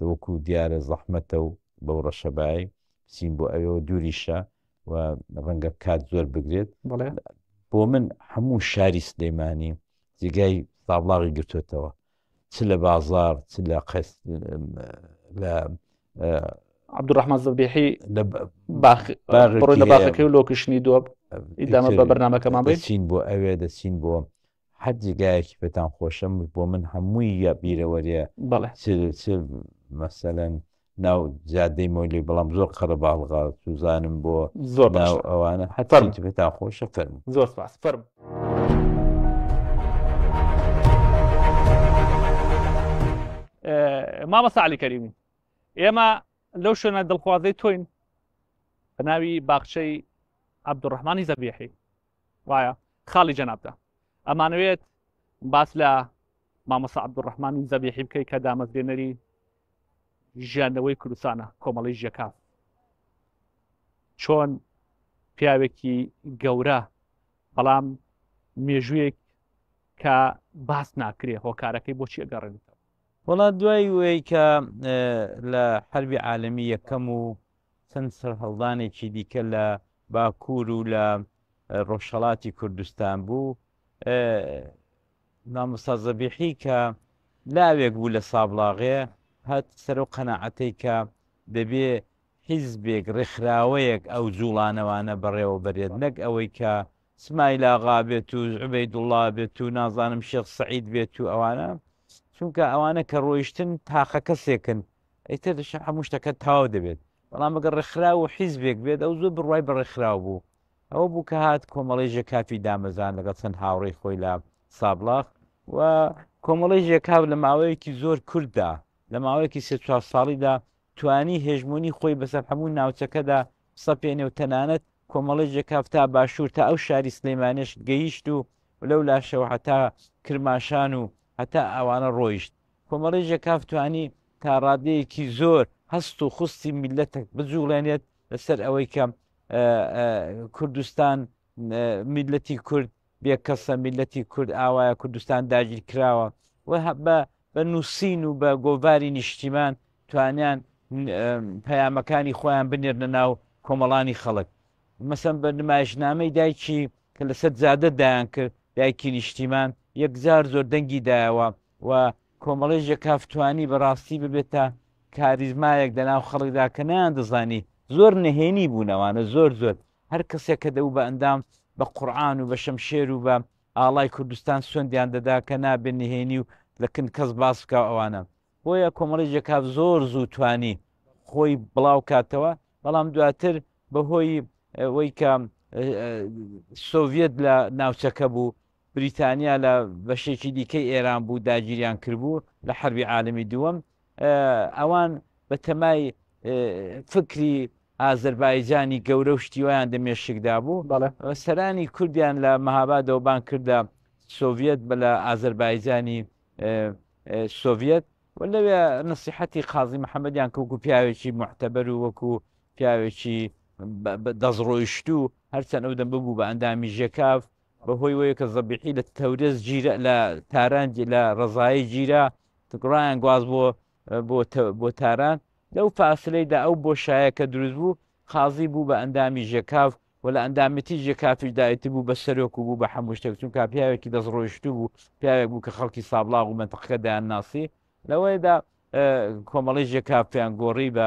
وەکو دیارە زەحمەتە و بەو ڕەشەبای بچین بۆ ئەوێ و دووریشە. و ڕەنگە کات زۆر بگرێت. بۆ من هەموو شاری سلەیمانی جێگای سابڵاغی گرتوێتەوە چ لە بازار چ لە قەس لە عبدالرحمن زەبیحی لە باخ بڕۆ لە باخەکەی و لۆکشنی دۆب ئیدامە بە بەرنامەکەمان بین. دەچین بۆ ئەوێ دەچین بۆ هەر جێگایەکی پێتان خۆشە بۆ من هەمووی یە بیرەوەریە بەڵێ چ چ مەسەلەن ناو جادەی مۆلی بەڵام زۆر قەرەباڵغە سوزانم بۆ زۆر ناو باشە ئەوانە هەرچی فەرموو پێتان خۆشە فەرموو. زۆر سپاس فەرموو. مامۆستا عەلی کەریمی ئێمە لەو شوێنە دڵخوازەی تۆین بە ناوی باخچەی عەبدولڕەحمانی زەبیحی وایە خاڵی جەنابتە ئەمانەوێت باس لە مامۆستا عەبدولڕەحمانی زەبیحی بکەیت کە دامەزرێنەری ژیانەوەی کوردستانە کۆمەڵی ژێکاف چۆن پیاوێکی گەورە بەڵام مێژوویەک کە باس ناکرێ هۆکارەکەی بۆچی ئەگەڕێنێتەوە؟ وەڵا دوای وەی کە لە حەربی عالەمی یەکەم و چەند سەرهەڵدانێکی دیکە لە باکوور و لە ڕۆژهەڵاتی کوردستان بوو، مامۆستا زەبیحی کە لاوێک بوو لە سابڵاغێ هات سەر ئەو قەناعەتەی کە دەبێ حیزبێک، ڕێکخراوەیەک ئەو جووڵانەوانە بەڕێوە بەرێت نەک ئەوەی کە سمایل ئاغا بێت و عوبەیدوڵڵا بێت و نازانم شێخ سەعید بێت و ئەوانە، چونکە ئەوانە کە ڕۆیشتن تاقە کەسێکن ئیتر هەموو شتەکە تەواو دەبێت. بەڵام ئەگەر ڕێکخراو و حیزبێک بێت ئەو زۆر بڕوای بە ڕێکخراو بوو. ئەوە بوو کە هات کۆمەڵەی ژێکافی دامەزراند لەگەڵ چەند هاوڕێی خۆی لە سابڵاغ و کۆمەڵەی ژێکاف لە ماوەیەکی زۆر کورتدا لە ماوەیەکی سێ چوار ساڵیدا توانی هێژمۆنی خۆی بەسەر هەموو ناوچەکەدا بسەپێنێ و تەنانەت کۆمەڵەی ژێکاف تا باشوور تا ئەو شاری سلێمانیش گەیشت و لەو لاشەوە هەتا کرماشان و هەتا ئەوانە ڕۆیشت. کۆمەڵەی ژێکاف توانی تا ڕادەیەکی زۆر هەست و خوستی میللەتەک بجوڵێنێت لەسەر ئەوەی کە کوردستان میللەتی کورد بێکەسە، میللەتی کورد ئاوایە، کوردستان داگیرکراوە و بە نووسین و بە گۆڤاری نیشتیمان توانیان پەیامەکانی خۆیان بنێرنە ناو کۆمەڵانی خەڵک. مەسەن بە نمایشنامەی دایکی کە لەسەر جادە دایان کرد، دایکی نیشتیمان، یەکجار زۆر دەنگی دایەوە و کۆمەڵەی ژێکاف توانی بە ڕاستی ببێتە کاریزمایەک دەناو خەڵکدا کە نەیاندەزانی، زۆر نهێنی بوون ئەوانە زۆر زۆر، هەر کەسێک کە دەبوو بە ئەندام بە قورعان و بە شەمشێر و بە ئاڵای کوردستان سوێندیان دەدا کە نابێ نهێنی و لە کن کەس باس بکا و ئەوانە. بۆیە کۆمەڵەی ژێکاف زۆر زوو توانی خۆی بڵاو کاتەوە، بەڵام دواتر بە هۆی وەی کە سۆڤیەت لە ناوچەکە بوو، بریتانیا لە بەشێکی دیکەی ئێران بوو داگیریان کردبوو لە حەربی عالەمی دووەم، ئەوان بە تەمای فکری ئازەربایجانی گەورە و شتی وایان دە مێشکدا بوو. سەرانی کوردیان لە مەهابادەوە بانگ کردە سۆڤیەت بە لە ئازەربایجانی سۆڤیەت و لەوێ نەسیحەتی قازی محەممەدیان کە وەکوو پیاوێکی موعتەبەر و وەکوو پیاوێکی دەستڕۆیشتوو هەرچەند ئەو دەم ببوو بە ئەندامی ژێکاف بە هۆی وەیە کە زەبیحی لە تەورێز گیرا لە تاران لە ڕەزایی گیرا ڕایان گواز بۆ بۆ تاران لەو فاسلەیدا ئەو بۆشایە کە دروست بوو قازی بوو بە ئەندامی ژێکاف و لە ئەندامێتی ژێکافیشدا ئیتر بوو بە سەرۆک و بوو بە هەموو شتێک چونکە پیاوێکی دەستڕۆیشتوو بوو پیاوێک بوو کە خەڵکی سابڵاغ و مەنتقەکە دەیانناسی لەوەیدا کۆمەڵی ژێکافیان گۆڕی بە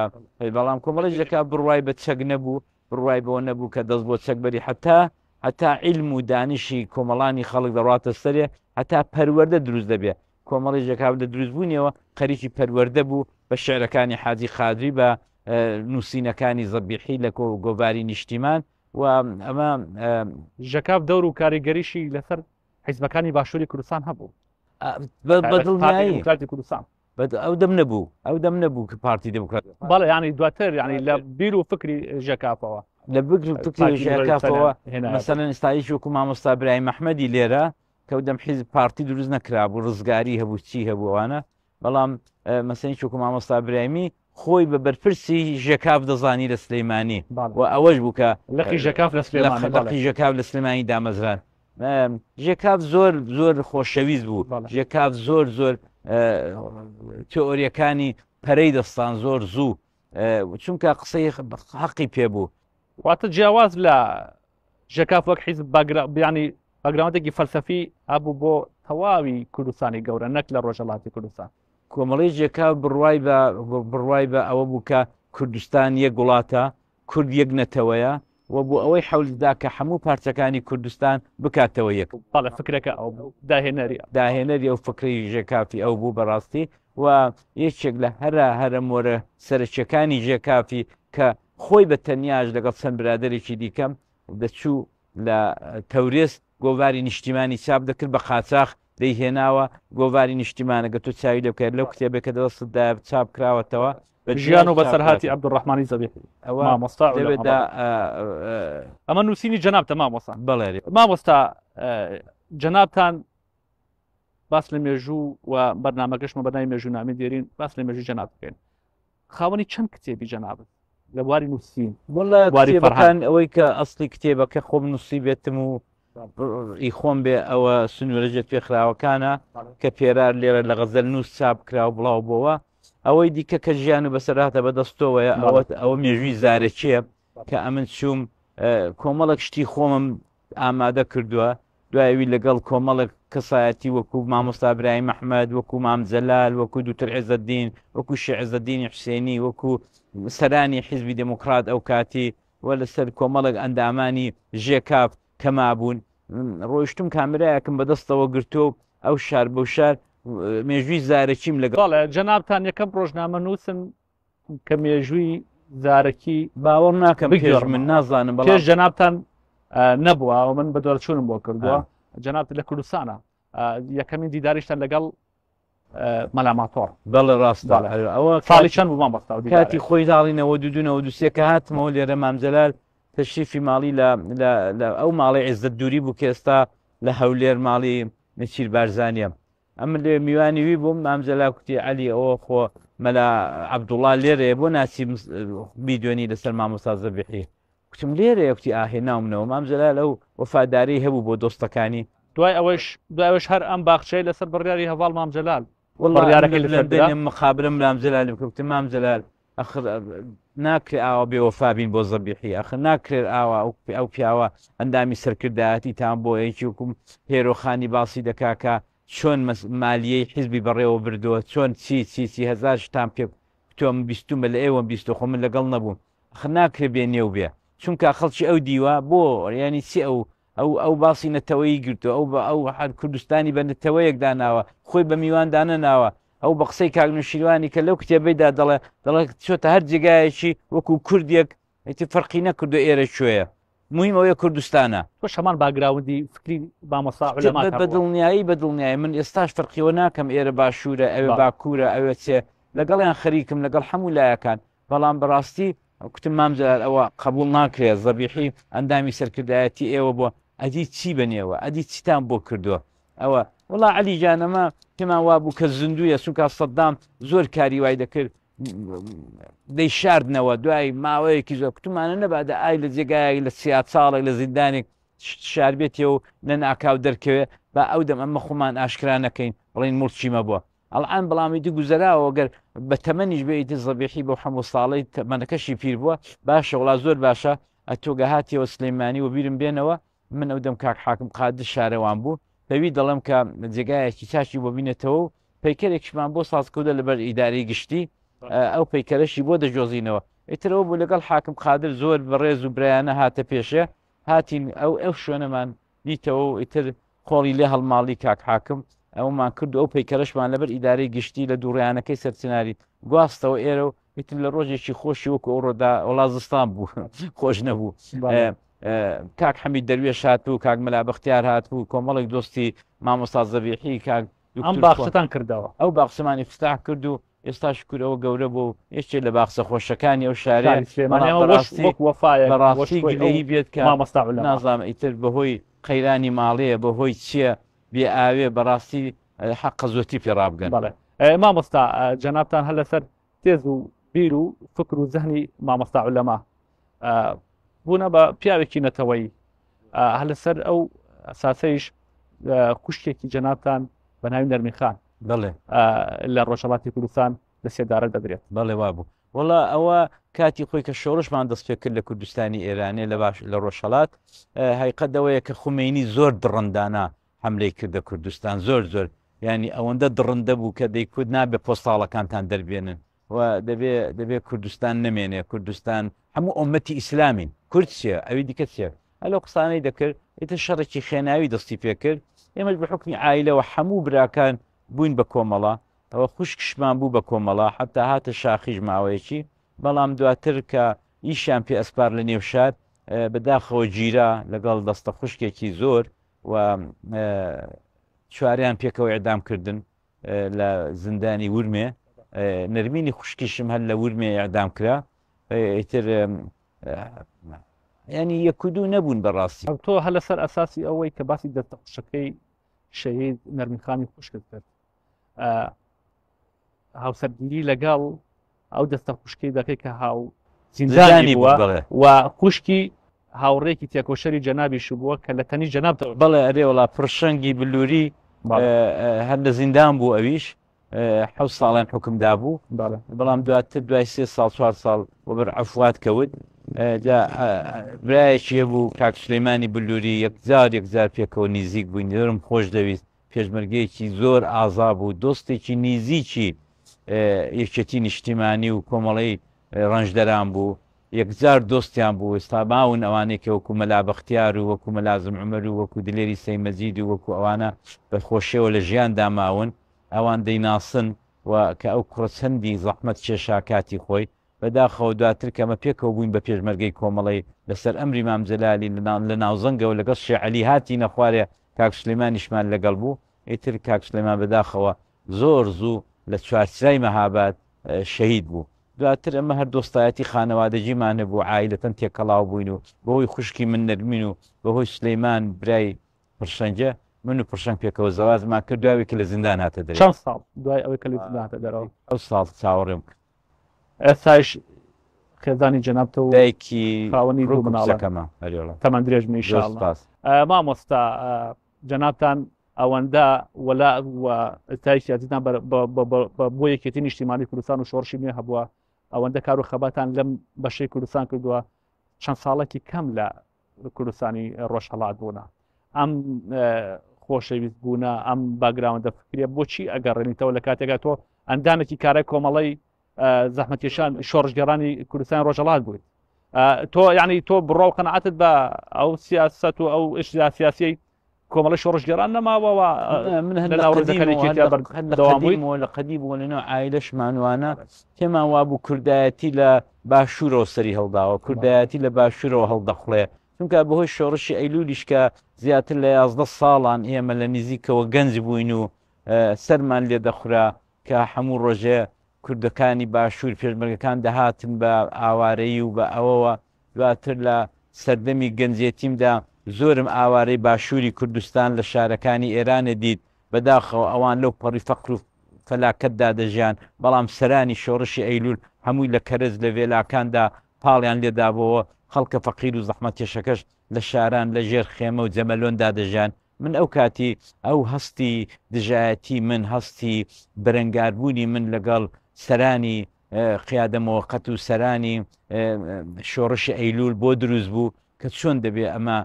بەڵام کۆمەڵی ژێکاف بڕوای بە چەک نەبوو بڕوای بەوە نەبوو کە دەست بۆ چەک بەری حتا هەتا عیلم و دانیشی کۆمەڵانی خەڵک دەڕاتە سەرێ هەتا پەروەردە دروست دەبێ کۆمەڵی ژێکاف لە دروستبوونیەوە خەریکی پەروەردە بوو بە شعرەکانی حاجی قادری بە نووسینەکانی زەبیحی لە گۆڤاری نیشتیمان و ئەمە ژێکاف دەور و کاریگەریشی لەسەر حیزبەکانی باشووری کوردستان هەبوو. بە دڵنیایی. دێموکراتی کوردستان. ئەو دەم نەبوو، ئەو دەم نەبوو کە پارتی دێموکرات. بەڵێ یانی دواتر یانی لە بیر و فکری ژێکافەوە. لە بیر و فکری ژێکافەوە مەسەلەن ئێستایش وەکوو مامۆستا برایم ئەحمەدی لێرە کە ئەو دەم حیزب پارتی دروست نەکرابوو ڕزگاری هەبوو چی هەبوو ئەوانە بەڵام مەسەلەن وەکوو مامۆستا برایمی خۆی بە بەرپرسی ژێکاف دەزانی لە سلەیمانی و ئەوەش بوو کە لقی ژێکاف لە سلێمانی لقی ژێکاف لە سلێمانی دامەزران ژێکاف زۆر زۆر خۆشەویست بوو ژێکاف زۆر زۆر تئۆریەکانی پەرەی دەستان زۆر زوو چونکە قسەی حەقی پێ بوو. واتە جیاواز لە ژێکاف وەک حیزب بیانی باگراوندێکی فەلسەفی هەبوو بۆ تەواوی کوردستانی گەورە نەک لە ڕۆژهەڵاتی کوردستان. کۆمەڵەی ژێکاف بڕوای بە بڕوای بە ئەوە بوو کە کوردستان یەک وڵاتە، کورد یەک نەتەوەیە و بۆ ئەوەی حەول دا کە هەموو پارچەکانی کوردستان بکاتەوە یەک. بەڵێ فکرەکە ئەو بوو، داهێنەری. داهێنەری ئەو فکرەی ژێکافی ئەو بوو بەڕاستی و یەکێک لە هەرە هەرە مۆرە سەرەکیەکانی ژێکافی کە خۆی بە تەنیاش لەگەڵ چەند برادەرێکی دیکە دەچوو لە تەورێز گۆڤاری نیشتیمانی چاپ دەکرد بە قاچاخ دەیهێناوە گۆڤاری نیشتیمانە گە تۆ چاوی لێ بکەیت لەو کتێبێک کە دەستتدا چاپ کراوەتەوە بە ژیان و بەسەرهاتی عەبدولڕەحمانی زەبیحی ئەوە مامۆستا لەوێدا ئەمە نووسینی جەنابتە مامۆستا بەڵێ مامۆستا جەنابتان باس لە مێژوو و بەرنامەکەشمە بەناوی مێژوو دێرین باس لە مێژوو جەناب بکەین خاوەنی چەند کتێبی جەنابت لە بواری نووسین وەڵا بواری کتێبەکان ئەوەی کە ئەسڵی کتێبەکە خۆم نووسی بێتم و ئی خۆم بێ ئەوە سنوورە ژێر پێخراوەکانە کە پێرار لێرە لە غەزەل نووس چاپ کرا و بڵاو بۆوە ئەوەی دیکە کە ژیان و بەسەرهاتە بەدەستەوەیە ئەوە ئەوە مێژووی زارەکیە کە ئەمن چووم کۆمەڵێک شتی خۆمم ئامادە کردووە دوایوی لەگەڵ کۆمەڵێک کەسایەتی وەکو مامۆستا برایم ئەحمەد وەکو مام جەلال وەکو دوتر عێزەدین وەکو شێ عێزەدینی حوسێنی وەکو سەرانی حیزبی دێموکڕات ئەو کاتی و لەسەر کۆمەڵێک ئەندامانی ژێکاف کە مابوون ڕۆیشتم کامرایەکم بەدەستەوە گرتووە و ئەو شار بۆ شار مێژووی زارەکیم لەگەڵ بەڵێ جەنابتان یەکەم ڕۆژنامەنووسن کە مێژووی زارەکی باوەڕ ناکەم پێش من نازانم بەڵام پێش جەنابتان نەبووە ئەو من بەدواداچوونم بۆ کردووە جەنابت لە کوردستانە یەکەمین دیداریشتان لەگەڵ مەلا ماتۆڕ. بەڵێ ڕاستە ئەوە ساڵی چەند بوو مامۆستا کاتی خۆی ساڵی 92 93 کە هاتمەوە لێرە مام جەلال تەشریفی ماڵی لە لە ئەو ماڵی عێزەت دووری بوو کە ئێستا لە هەولێر ماڵی نێچیر بارزانیە ئەمن لێ میوانی وی بووم مام جەلال کوتی عەلی ئەوە خۆ مەلا عەبدوڵڵا لێرەیە بۆ ناچی بیدوێنی لەسەر مامۆستا زەبیحی کوتم لێرەیە کوتی ئا هێناومنەوە مام جەلال ئەو وەفاداری هەبوو بۆ دۆستەکانی. دوای ئەوەیش دوای ئەوەیش هەر ئەم باخچەی لەسەر بڕیاری هەڤاڵ مام جەلال وەڵا بڕیارەکەی لە لەسەر درا. لەندەنێ مقابلەم مام جەلالی بکە کوتم مام جەلال ئەخر ناکرێ ئاوا بێ وەفا بین بۆ زەبیحی ئەخر ناکرێت ئاوا ئەو پیاوە ئەندامی سەرکردایەتیتان بۆ یەکی وەکو هێرۆ خانی باسی دەکا کە چۆن مالیەی حیزبی بەڕێوە بردووە چۆن چی چی چی هەزار شتان پێ کوتووە من بیستومە لە ئێوەم بیستوە خۆ من لەگەڵ نەبووم ئەخر ناکرێ بێ نێو بێ چونکە خەڵکی ئەو دیوە بۆ یانی چی ئەو ئەو ئەو باسی نەتەوەیی گرتووە ئەو بە ئەو هەر کوردستانی بە نەتەوەیەک داناوە خۆی بە میوان دانەناوە ئەو بە قسەی کاک نوشیروانی کە لەو کتێبەیدا دەڵێ دەڵێ چۆتە هەر جێگایەکی وەکو کوردێک ئیتر فەرقی نەکردو ئێرە کوێیە مهم ئەوەیە کوردستانە. تۆش هەمان باکگراوندی فکری مامۆستا عولەمات هەبووە. بە دڵنیایی بە دڵنیایی من ئێستاش فەرقیەوە ناکەم ئێرە باشوورە ئەوێ باکوورە ئەوێ چێ لەگەڵیان خەریکم لەگەڵ هەموو لایەکان بەڵام بەڕاستی کوتم مام جەلال ئەوە قەبوڵ ناکرێ زەبیحی ئەندامی سەرکردایەتی ئێوە بووە ئەدی چی بە نێوە ئەدی چیتان بۆ کردووە ئەوە وڵا عەلی گیان ئەمە پێمان وابوو کە زیندوویە چونکە سەدام زۆر کاری وای دەکرد دەیشاردنەوە دوای ماوەیەکی زۆر کوتمانە نەبادە ئای لە جێگایەک لە سیاچاڵێک لە زیندانێک شاربێتێ و لە ناکاو دەرکەوێ با ئەو دەم ئەمە خۆمان ئاشکرا نەکەین بڵین موڵکی مە بووە ئەڵان بەڵام ئیدی گوزەراوە گەر بە تەمەنیش بێ ئیدی زەبیحی بەو حەموو ساڵەی تەمەنەکەشی پیر بووە باشە وڵا زۆر باشە ئەتۆ گە هاتیەوە سلەیمانی و بیرم بێنەوە من ئەو دەم کاک حاکم قادر شارەوان بوو بەوی دەڵێم کە جێگایەکی چاکی بۆ بینێتەوە و پەیکەرێکیشمان بۆ ساز کردە لەبەر ئیدارەی گشتی ئەو پەیکەرەشی بۆ دەجۆزینەوە ئیترەوە بوو لەگەڵ حاکم قادر زۆر بەڕێز و برایانە هاتە پێشێ هاتین ئەو ئەو شوێنەمان دیتەوە و ئیتر قۆڵی لێ هەڵماڵی کاک حاکم ئەومان کرد و ئەو پەیکەرەشمان لەبەر ئیدارەی گشتی لە دووڕیانەکەی سەرچناری گواستەوە ئێرە و ئیتر لە ڕۆژێکی خۆشی وەکو ئەوڕۆدا وەڵا زستان بوو خۆش نەبوو کاک حەمید دەروێش هاتبوو کاک مەلا بەختیار هاتبوو کۆمەڵێک دۆستی مامۆستا زەبیحی کاک ئەم باخچەتان کردەوە ئەو باخچەمان ئیفتتاح کرد و ئێستا شکور ئەوە گەورە بوو و یەکێ لە باخچە خۆشەکانی ئەو شارەیە. شاری سلێمانی بەڵام ئەمە وەش بەڕاستی وەک وەفایەک وەش بەڕاستی خۆی ئەو گلەیی بێت کە مامۆستا عولەما. نازانم ئیتر بەهۆی قەیرانی ماڵێ بەهۆی چییە بێ ئاوێ بەڕاستی حەقە زۆرتری پێ ڕابگەن. بەڵێ مامۆستا جەنابتان هەر لەسەر تێز و بیر و فکر و زەهنی مامۆستا عولەما بوونە بە پیاوێکی نەتەوەیی هەر لەسەر ئەو ئەساسەیش خوشکێکی جەنابتان بە ناوی نەرمین خان بەڵێ لە ڕۆژهەڵاتی کوردستان لە سێدارە دەدرێت. بەڵێ وابوو. وەڵا ئەوە کاتی خۆی کە شۆڕشمان دەست پێ کرد لە کوردستانی ئێرانێ لە باش لە ڕۆژهەڵات هەیقەت ئەوەیە کە خومەینی زۆر دڕندانە حەملەی کردە کوردستان زۆر زۆر یانی ئەوەندە دڕندە بوو کە دەیکوت نابێ پۆستاڵەکانتان دەربێنن و دەبێ دەبێ کوردستان نەمێنێ کوردستان هەموو ئۆمەتی ئیسلامین کورد چیە ئەوی دیکە چیە ئەلەو قسانەی دەکرد ئیتر شەڕێکی خێناوی دەستی پێکرد ئێمەش بە حکمی عایلەوە حەموو براکان بووین بە کۆمەڵە ئەوە خوشکشمان بوو بە کۆمەڵە حتا هاتە شاخیش ماوەیەکی بەڵام دواتر کە ئیشیان پێ ئەسپار لە نێو شار بەداخەوە گیرا لەگەڵ دەستە خوشکێکی زۆر و چواریان پێکەوە ئیعدام کردن لە زیندانی ورمێ نەرمینی خوشکیشم هەر لە ورمێ ئیعدام کرا ئیتر ینی یەک و دوو نەبوون بەڕاستی. تۆ هەر لەسەر ئەساسی ئەوەی کە باسی دەستە خوشەکەی شەهید نەرمین خانی خوشکت کرد هاوسەرگیری لەگەڵ ئەو دەستە خوشکەی دەکەی کە هاو زیندانی بووە و خوشکی هاوڕێکی تێکۆشەری جەنابیش بووە کە لە تەنی جەناب بەڵێ ئەرێ وڵا پرشەنگی بلووری هەر لە زیندان بوو ئەویش حە ساڵیان حکمدا بوو بەڵام دواتر دوای سێ ساڵ چوار ساڵ وەبەر عفوات کەوت برایەکی هەبوو کاک سلەیمانی بلووری یەکجار یەکجار پێکەوە نیزیک بووین زۆرم خۆش دەویست پێشمەرگەیەکی زۆر ئازا بوو، دۆستێکی نیزیکی یەکێتی نیشتیمانی و کۆمەڵەی ڕەنجدەران بوو، یەکجار دۆستیان بوو، ئێستا ماون ئەوانەی کە وەکو مەلا بەختیار و وەکو مەلازم عومەر و وەکو دلێری سەی مەجید و وەکو ئەوانە بە خۆشیەوە لە ژیاندا ماون، ئەوان دەیناسن و کە ئەو کوڕە چەندی زەحمەت کێشا کاتی خۆی، بەداخەوە دواتر کە ئەمە پێکەوە بووین بە پێشمەرگەی کۆمەڵەی لەسەر ئەمری مام جەلالی لە ناوزەنگەوە لەگەڵ شێ عەلی هاتینە خوارێ کاک سولەیمانیشمان لەگەڵ بوو ئیتر کاک سولەیمان بەداخەوە زۆر زوو لە چوارچرای مەهاباد شەهید بوو دواتر ئەمە هەر دۆستایەتی خانەوادەگیمان هەبوو عایلەتەن تێکەڵاو بووین و بەهۆی خوشکی من نەرمین و بەهۆی سولەیمان برای پرشەنگە من و پرشەنگ پێکەوە زەواجمان کرد دوای کە لە زیندان هاتە دەرێ. چەند ساڵ دوای ئەوەی کە لە زیندان هاتە دەرەوە؟ حەوت ساڵ چاوەڕێم کرد. ئێستایش خێزانی جەنابتە و دایکی خاوەنی دوو ڕوو مناڵە. کچەکەمە هەرێڵە. تەمەن درێژ بن زۆر ئیشاڵڵا. سپاس. مامۆستا جەنابتان ئەوەندە وەلا و تای سیاسیتان بۆ یەکێتی نیشتیمانی کوردستان و شۆڕشی نوێ هەبووە ئەوەندە کار و خەباتان لەم بەشەی کوردستان کردووە چەند ساڵێکی کەم لە کوردستانی ڕۆژهەڵات بوونە ئەم خۆشەویست بوونە ئەم باگراوەندە فکریە بۆچی ئەگەڕێنیتەوە لە کاتێکا تۆ ئەندامێکی کارای کۆمەڵی زەحمەتکێشان شۆڕشگێڕانی کوردستان ڕۆژهەڵات بوویت تۆ یعنی تۆ بڕۆ و قەنەعەتت بە ئەو سیاست و ئەو ئشتیا سیاسیەی کۆمەڵی شۆڕشگێڕان نەماوەوە من هەر لە قەدیمەوە لە قەدیمەوە لەناو عایلەشمان وانە پێمان وابوو کوردایەتی لە باشوورەوە سەری هەڵداوە کوردایەتی لە باشوورەوە هەڵدەقڵێ چونکە بەهۆی شۆڕشی ئەیلولیش کە زیاتر لە 11 ساڵان ئێمە لە نزیکەوە گەنج بووین و سەرمان لێ دەخورا کە هەموو ڕۆژێ کوردەکانی باشوور پێشمەرگەکان دەهاتن بە ئاوارەیی و بە ئەوەوە دواتر لە سەردەمی گەنجێتیمدا زۆرم ئاوارەی باشووری کوردستان لە شارەکانی ئێرانێ دیت، بەداخەوە ئەوان لەو پەڕی فەقر و فەلاکەتدا دەژیان، بەڵام سەرانی شۆڕشی ئەیلوول هەمووی لە کەرەج لە ڤێلاکاندا پاڵیان لێ دابۆوە، خەڵکە فەقیر و زەحمەتکێشەکەش لە شاران لە ژێر خێمە و جەمەلۆندا دەژیان. من ئەو کاتی ئەو هەستی دژایەتی من، هەستی بەرەنگاربوونی من لەگەڵ سەرانی قیادە موەقەت و سەرانی شۆڕشی ئەیلول بۆ دروست بوو کە چۆن دەبێ ئەمە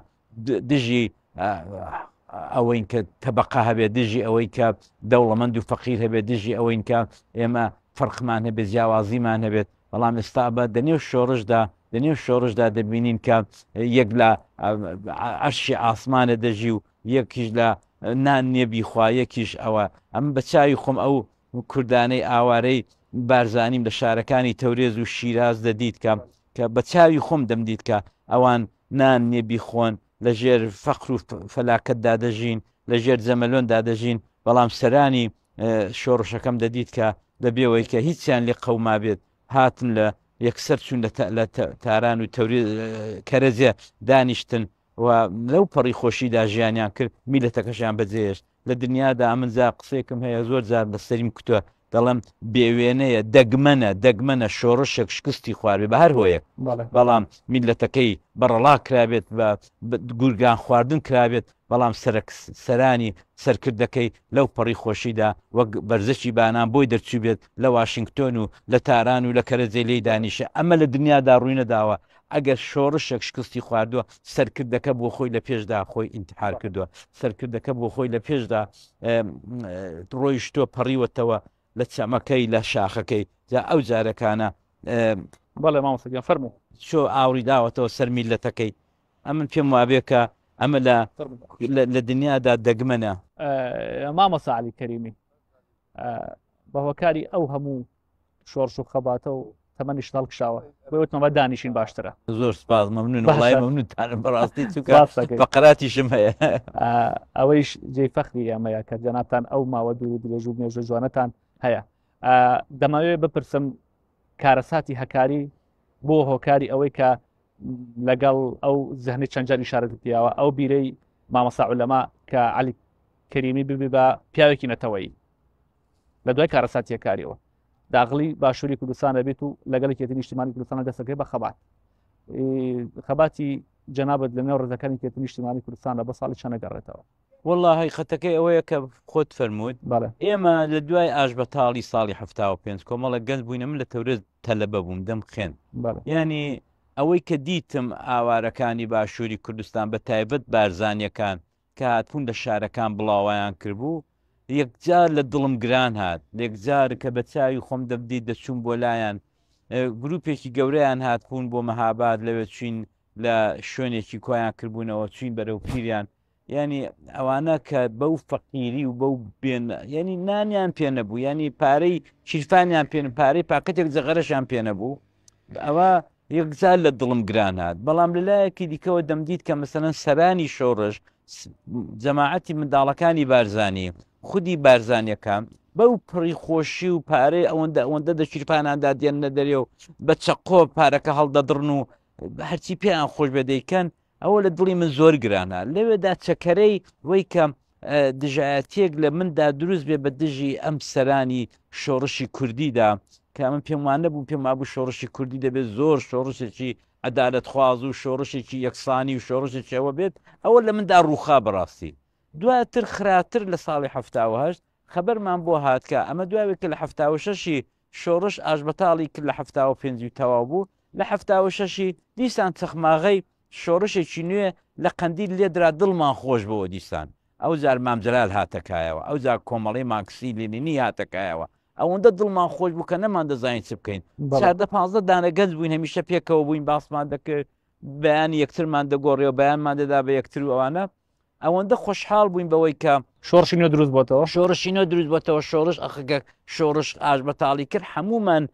دژی ئەوەین کە تەبقە هەبێت دژی ئەوەی کە دەوڵەمەند و فەقیر هەبێت دژی ئەوەین کە ئێمە فەرقمان هەبێت جیاوازیمان هەبێت بەڵام ئێستا بە دەنێو شۆڕشدا دەنێو شۆڕشدا دەبینین کە یەک لە عەرشی ئاسمانە دەژی و یەکیش لە نان نییە بیخوا یەکیش ئەوە ئەم بە چاوی خۆم ئەو کوردانەی ئاوارەی بارزانیم لە شارەکانی تەورێز و شیراز دەدیت کە کە بە چاوی خۆم دەمدیت کە ئەوان نان نییە بیخۆن لە ژێر فەقر و فەلاکەتدا دەژین لە ژێر جەمەلۆندا دەژین بەڵام سەرانی شۆڕشەکەم دەدیت کە بە بێوەی کە هیچیان لێ قەومابێت هاتن لە یەکسەر چوون لە تاران و تەوری کەرەجێ دانیشتن و لەو پەڕی خۆشیدا ژیانیان کرد میلەتەکەشیان بەجێهێشت لە دنیادا ئەمن جا قسەیەکم هەیە زۆر جار لە سەریم کوتوە دەڵێم بێوێنەیە دەگمەنە دەگمەنە شۆڕشێک شکستی خواربێ بە هەر هۆیەک بەڵام میلەتەکەی بەڕەڵا کرابێت بە گورگان خواردن کرابێت. بەڵام سەرەک سەرانی سەرکردەکەی لەو پەڕی خۆشیدا وەک بەرزەکی بانان بۆی دەرچووبێت لە واشینگتۆن و لە تاران و لە کەرەجێ لێی دانیشێ ئەمە لە دنیادا ڕووی نەداوە ئەگەر شۆڕشێک شکستی خواردووە سەرکردەکە بۆ خۆی لە پێشدا خۆی ئینتحار کردووە سەرکردەکە بۆ خۆی لە پێشدا ڕۆیشتووە پەڕیوەتەوە لە چەمەکەی لە شاخەکەی جا ئەو جارەکانە بەڵێ مامۆستا گیان فەرموو. چۆ ئاوڕی داوەتەوە سەر میللەتەکەی ئەمن پێم وابێ کە ئەمە لە لە دنیادا دەگمەنە. مامۆستا عەلی کەریمی بە هۆکاری ئەو هەموو شۆڕش و خەباتە و تەمەنیشت هەڵکشاوە بۆیە وتم ئەمە دانیشین باشترە. زۆر سپاس مەمنون وەڵای مەمنونتانم بەڕاستی چونکە فەقەراتیشم هەیە. ئەوەیش جێی فەخری ئێمەیە کە جەنابتان ئەو ماوە دوور و درێژ و مێژوە جوانەتان هەیە. دەمەوێت بپرسم کارەساتی هەکاری بۆ هۆکاری ئەوەی کە لەگەڵ ئەو زهنی چەند جار ئیشارەت پیاوە ئەو بیرەی مامۆستا عولەما کە عەلی کەریمی ببی بە پیاوێکی نەتەوەیی لە دوای کارەساتیەکاریەوە داغلی باشووری کوردستان دەبێت و لەگەڵ یەکێتی نیشتیمانی کوردستان دەستەکەی بە خەبات خەباتی جەنابەت لە نێو ڕزەکانی یەکێتی نیشتیمانی کوردستان لە بە ساڵی چەند گەڕێتەوە والله هەقیقەتەکەی ئەوەیە کە خۆت فەرمووت ئێمە لە دوای ئاشبەتاڵی ساڵی 75 کۆمەڵە گەنج بووینە من لە تەورێز تەلەبە بووم دەم خوێند ینی ئەوەی کە دیتم ئاوارەکانی باشووری کوردستان بە تایبەت بارزانیەکان کە هاتبوون لە شارەکان بڵاوەیان کردبوو، یەکجار لە دڵم گران هات، یەکجار کە بە چاوی خۆم دەمدیت دەچووم بۆ لایان، گرووپێکی گەورەیان هاتبوون بۆ مەهاباد، لەوێ چووین لە شوێنێکی کۆیان کردبوونەوە، چووین بەرەو پیریان، یانی ئەوانە کە بەو فەقیری و بەو بێن یانی نانیان پێ نەبوو، یانی پارەی شیرفانیان پێ پارەی پاکەتێک جەغەرەشیان پێ نەبوو، ئەوە یەکجار لە دڵم گران هات بەڵام لە لایەکی دیکەوە دەمدیت کە مەسەلەن سەرانی شۆڕش جەماعەتی منداڵەکانی بارزانی خودی بارزانیەکان بەو پڕی خۆشی و پارەی ئەوەندە ئەوەندە دە شیرپاناندا دێننە دەرێ و بە چەقۆ پارەکە هەڵدەدڕن و هەرچی پێیان خۆش بێ دەیکەن ئەوە لە دڵی من زۆر گرانە لەوێدا چەکەرەی وەی کە دژایەتیەک لە مندا دروست بێ بە دژی ئەم سەرانی شۆڕشی کوردیدا کە من پێم وان نەبوو پێم وابوو شۆڕشی کوردی دەبێت زۆر شۆڕشێکی عەدالەتخواز و شۆڕشێکی یەکسانی و شۆڕشێکی ئەوە بێت ئەوە لە مندا ڕووخا بەڕاستی دواتر خراپتر لە ساڵی 78 خەبەرمان بۆ هات کە ئەمە دواوێ کە لە 76ی شۆڕش ئاشبەتاڵی کرد لە 75 و تەواو بوو لە 76ی دیسان چەخماغەی شۆڕشێکی نوێ لە قەندیل لێدرا دڵمان خۆش بۆوە دیسان ئەوجار مام جەلال هاتە کایەوە ئەوجار کۆمەڵەی مارکسی لینینی هاتە کایەوە ئەوەندە دڵمان خۆش بوو کە نەمان دەزانی چ بکەین 14 15 دانە گەنج بووین هەمیشە پێکەوە بووین باسمان دەکرد بەیانی یەکترمان دەگۆڕیەوە بەیانمان دەدا بە یەکتر و ئەوانە ئەوەندە خۆشحاڵ بووین بەوەی کە شۆڕشی نوێ دروست بۆتەوە شۆڕشی نوێ دروست بۆتەوە شۆڕش ئەخگە شۆڕش ئاش بەتاڵی کرد هەمومان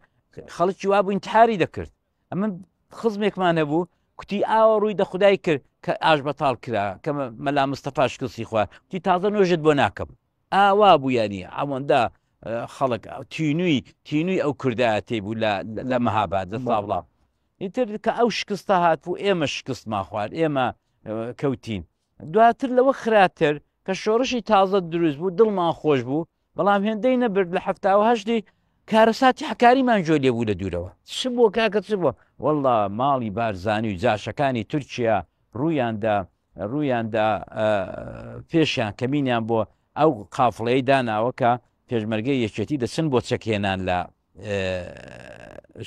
خەڵکی وا بووین تاری دەکرد ئەمن خزمێکمان هەبوو کوتی ئاوە ڕووی دە خودای کرد کە ئاش بەتاڵ کرا کە مەلا مستەفا شکستی خوارد کوتی تازە نوێژت بۆ ناکەم ئاوا بوو یانی ئەوەندە خەڵک تینووی تینووی ئەو کوردایەتی بوو لە لە مەهاباد لە ساوڵا ئیتر کە ئەو شکستە هات بوو ئێمە شکستمان خوارد ئێمە کەوتین دواتر لەوە خراپتر کە شۆڕشی تازە دروست بوو دڵمان خۆش بوو بەڵام هێندەی نەبرد لە 78 کارەساتی حەکاریمان گوێ لێ بوو لە دوورەوە چ بووە کاکە چ بووە واللە ماڵی بارزانی و جاشەکانی تورکیا ڕوویاندا ڕوویاندا پێشیان کەمینیان بۆ ئەو قافڵەی داناوە کە پێشمەرگەی یەکێتی دەچن بۆ چەکهێنان لە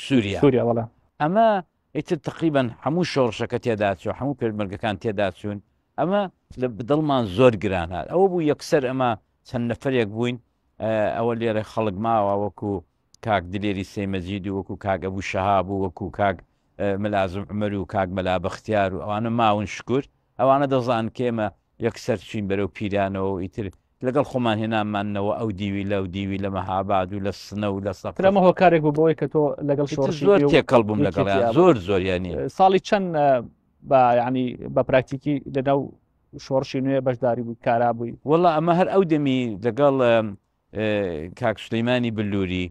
سووریا سووریا وەڵا ئەمە ئیتر تەقریبەن هەموو شۆڕشەکە تێدا چوو، هەموو پێشمەرگەکان تێدا چوون، ئەمە لە دڵمان زۆر گران هات. ئەوە بوو یەکسەر ئەمە چەند نەفەرێک بووین، ئەوە لێرە خەڵک ماوە وەکو کاک دلێری سەی مەجید و وەکو کاک ئەبوو شەهاب و وەکو کاک ملازم عومەر و کاک مەلا بەختیار و ئەوانە ماون شکور. ئەوانە دەزانن کە ئێمە یەکسەر چوین بەرەو پیرانەوە و ئیتر لەگەڵ خۆمان هێناماننەوە ئەو دیوی لەو دیوی لە مەهاباد و لە سنە و لە سەقز. ئەمە هۆکارێک بوو بۆی کە تۆ لەگەڵ شۆڕشی زۆر تێکەڵ بووم لەگەڵیان زۆر زۆر یانی. ساڵی چەند بە یانی بە پراکتیکی لەناو شۆڕشی نوێ بەشداری بووی کارا بووی؟ وەڵا ئەمە هەر ئەو دەمی لەگەڵ کاک سولەیمانی بلووری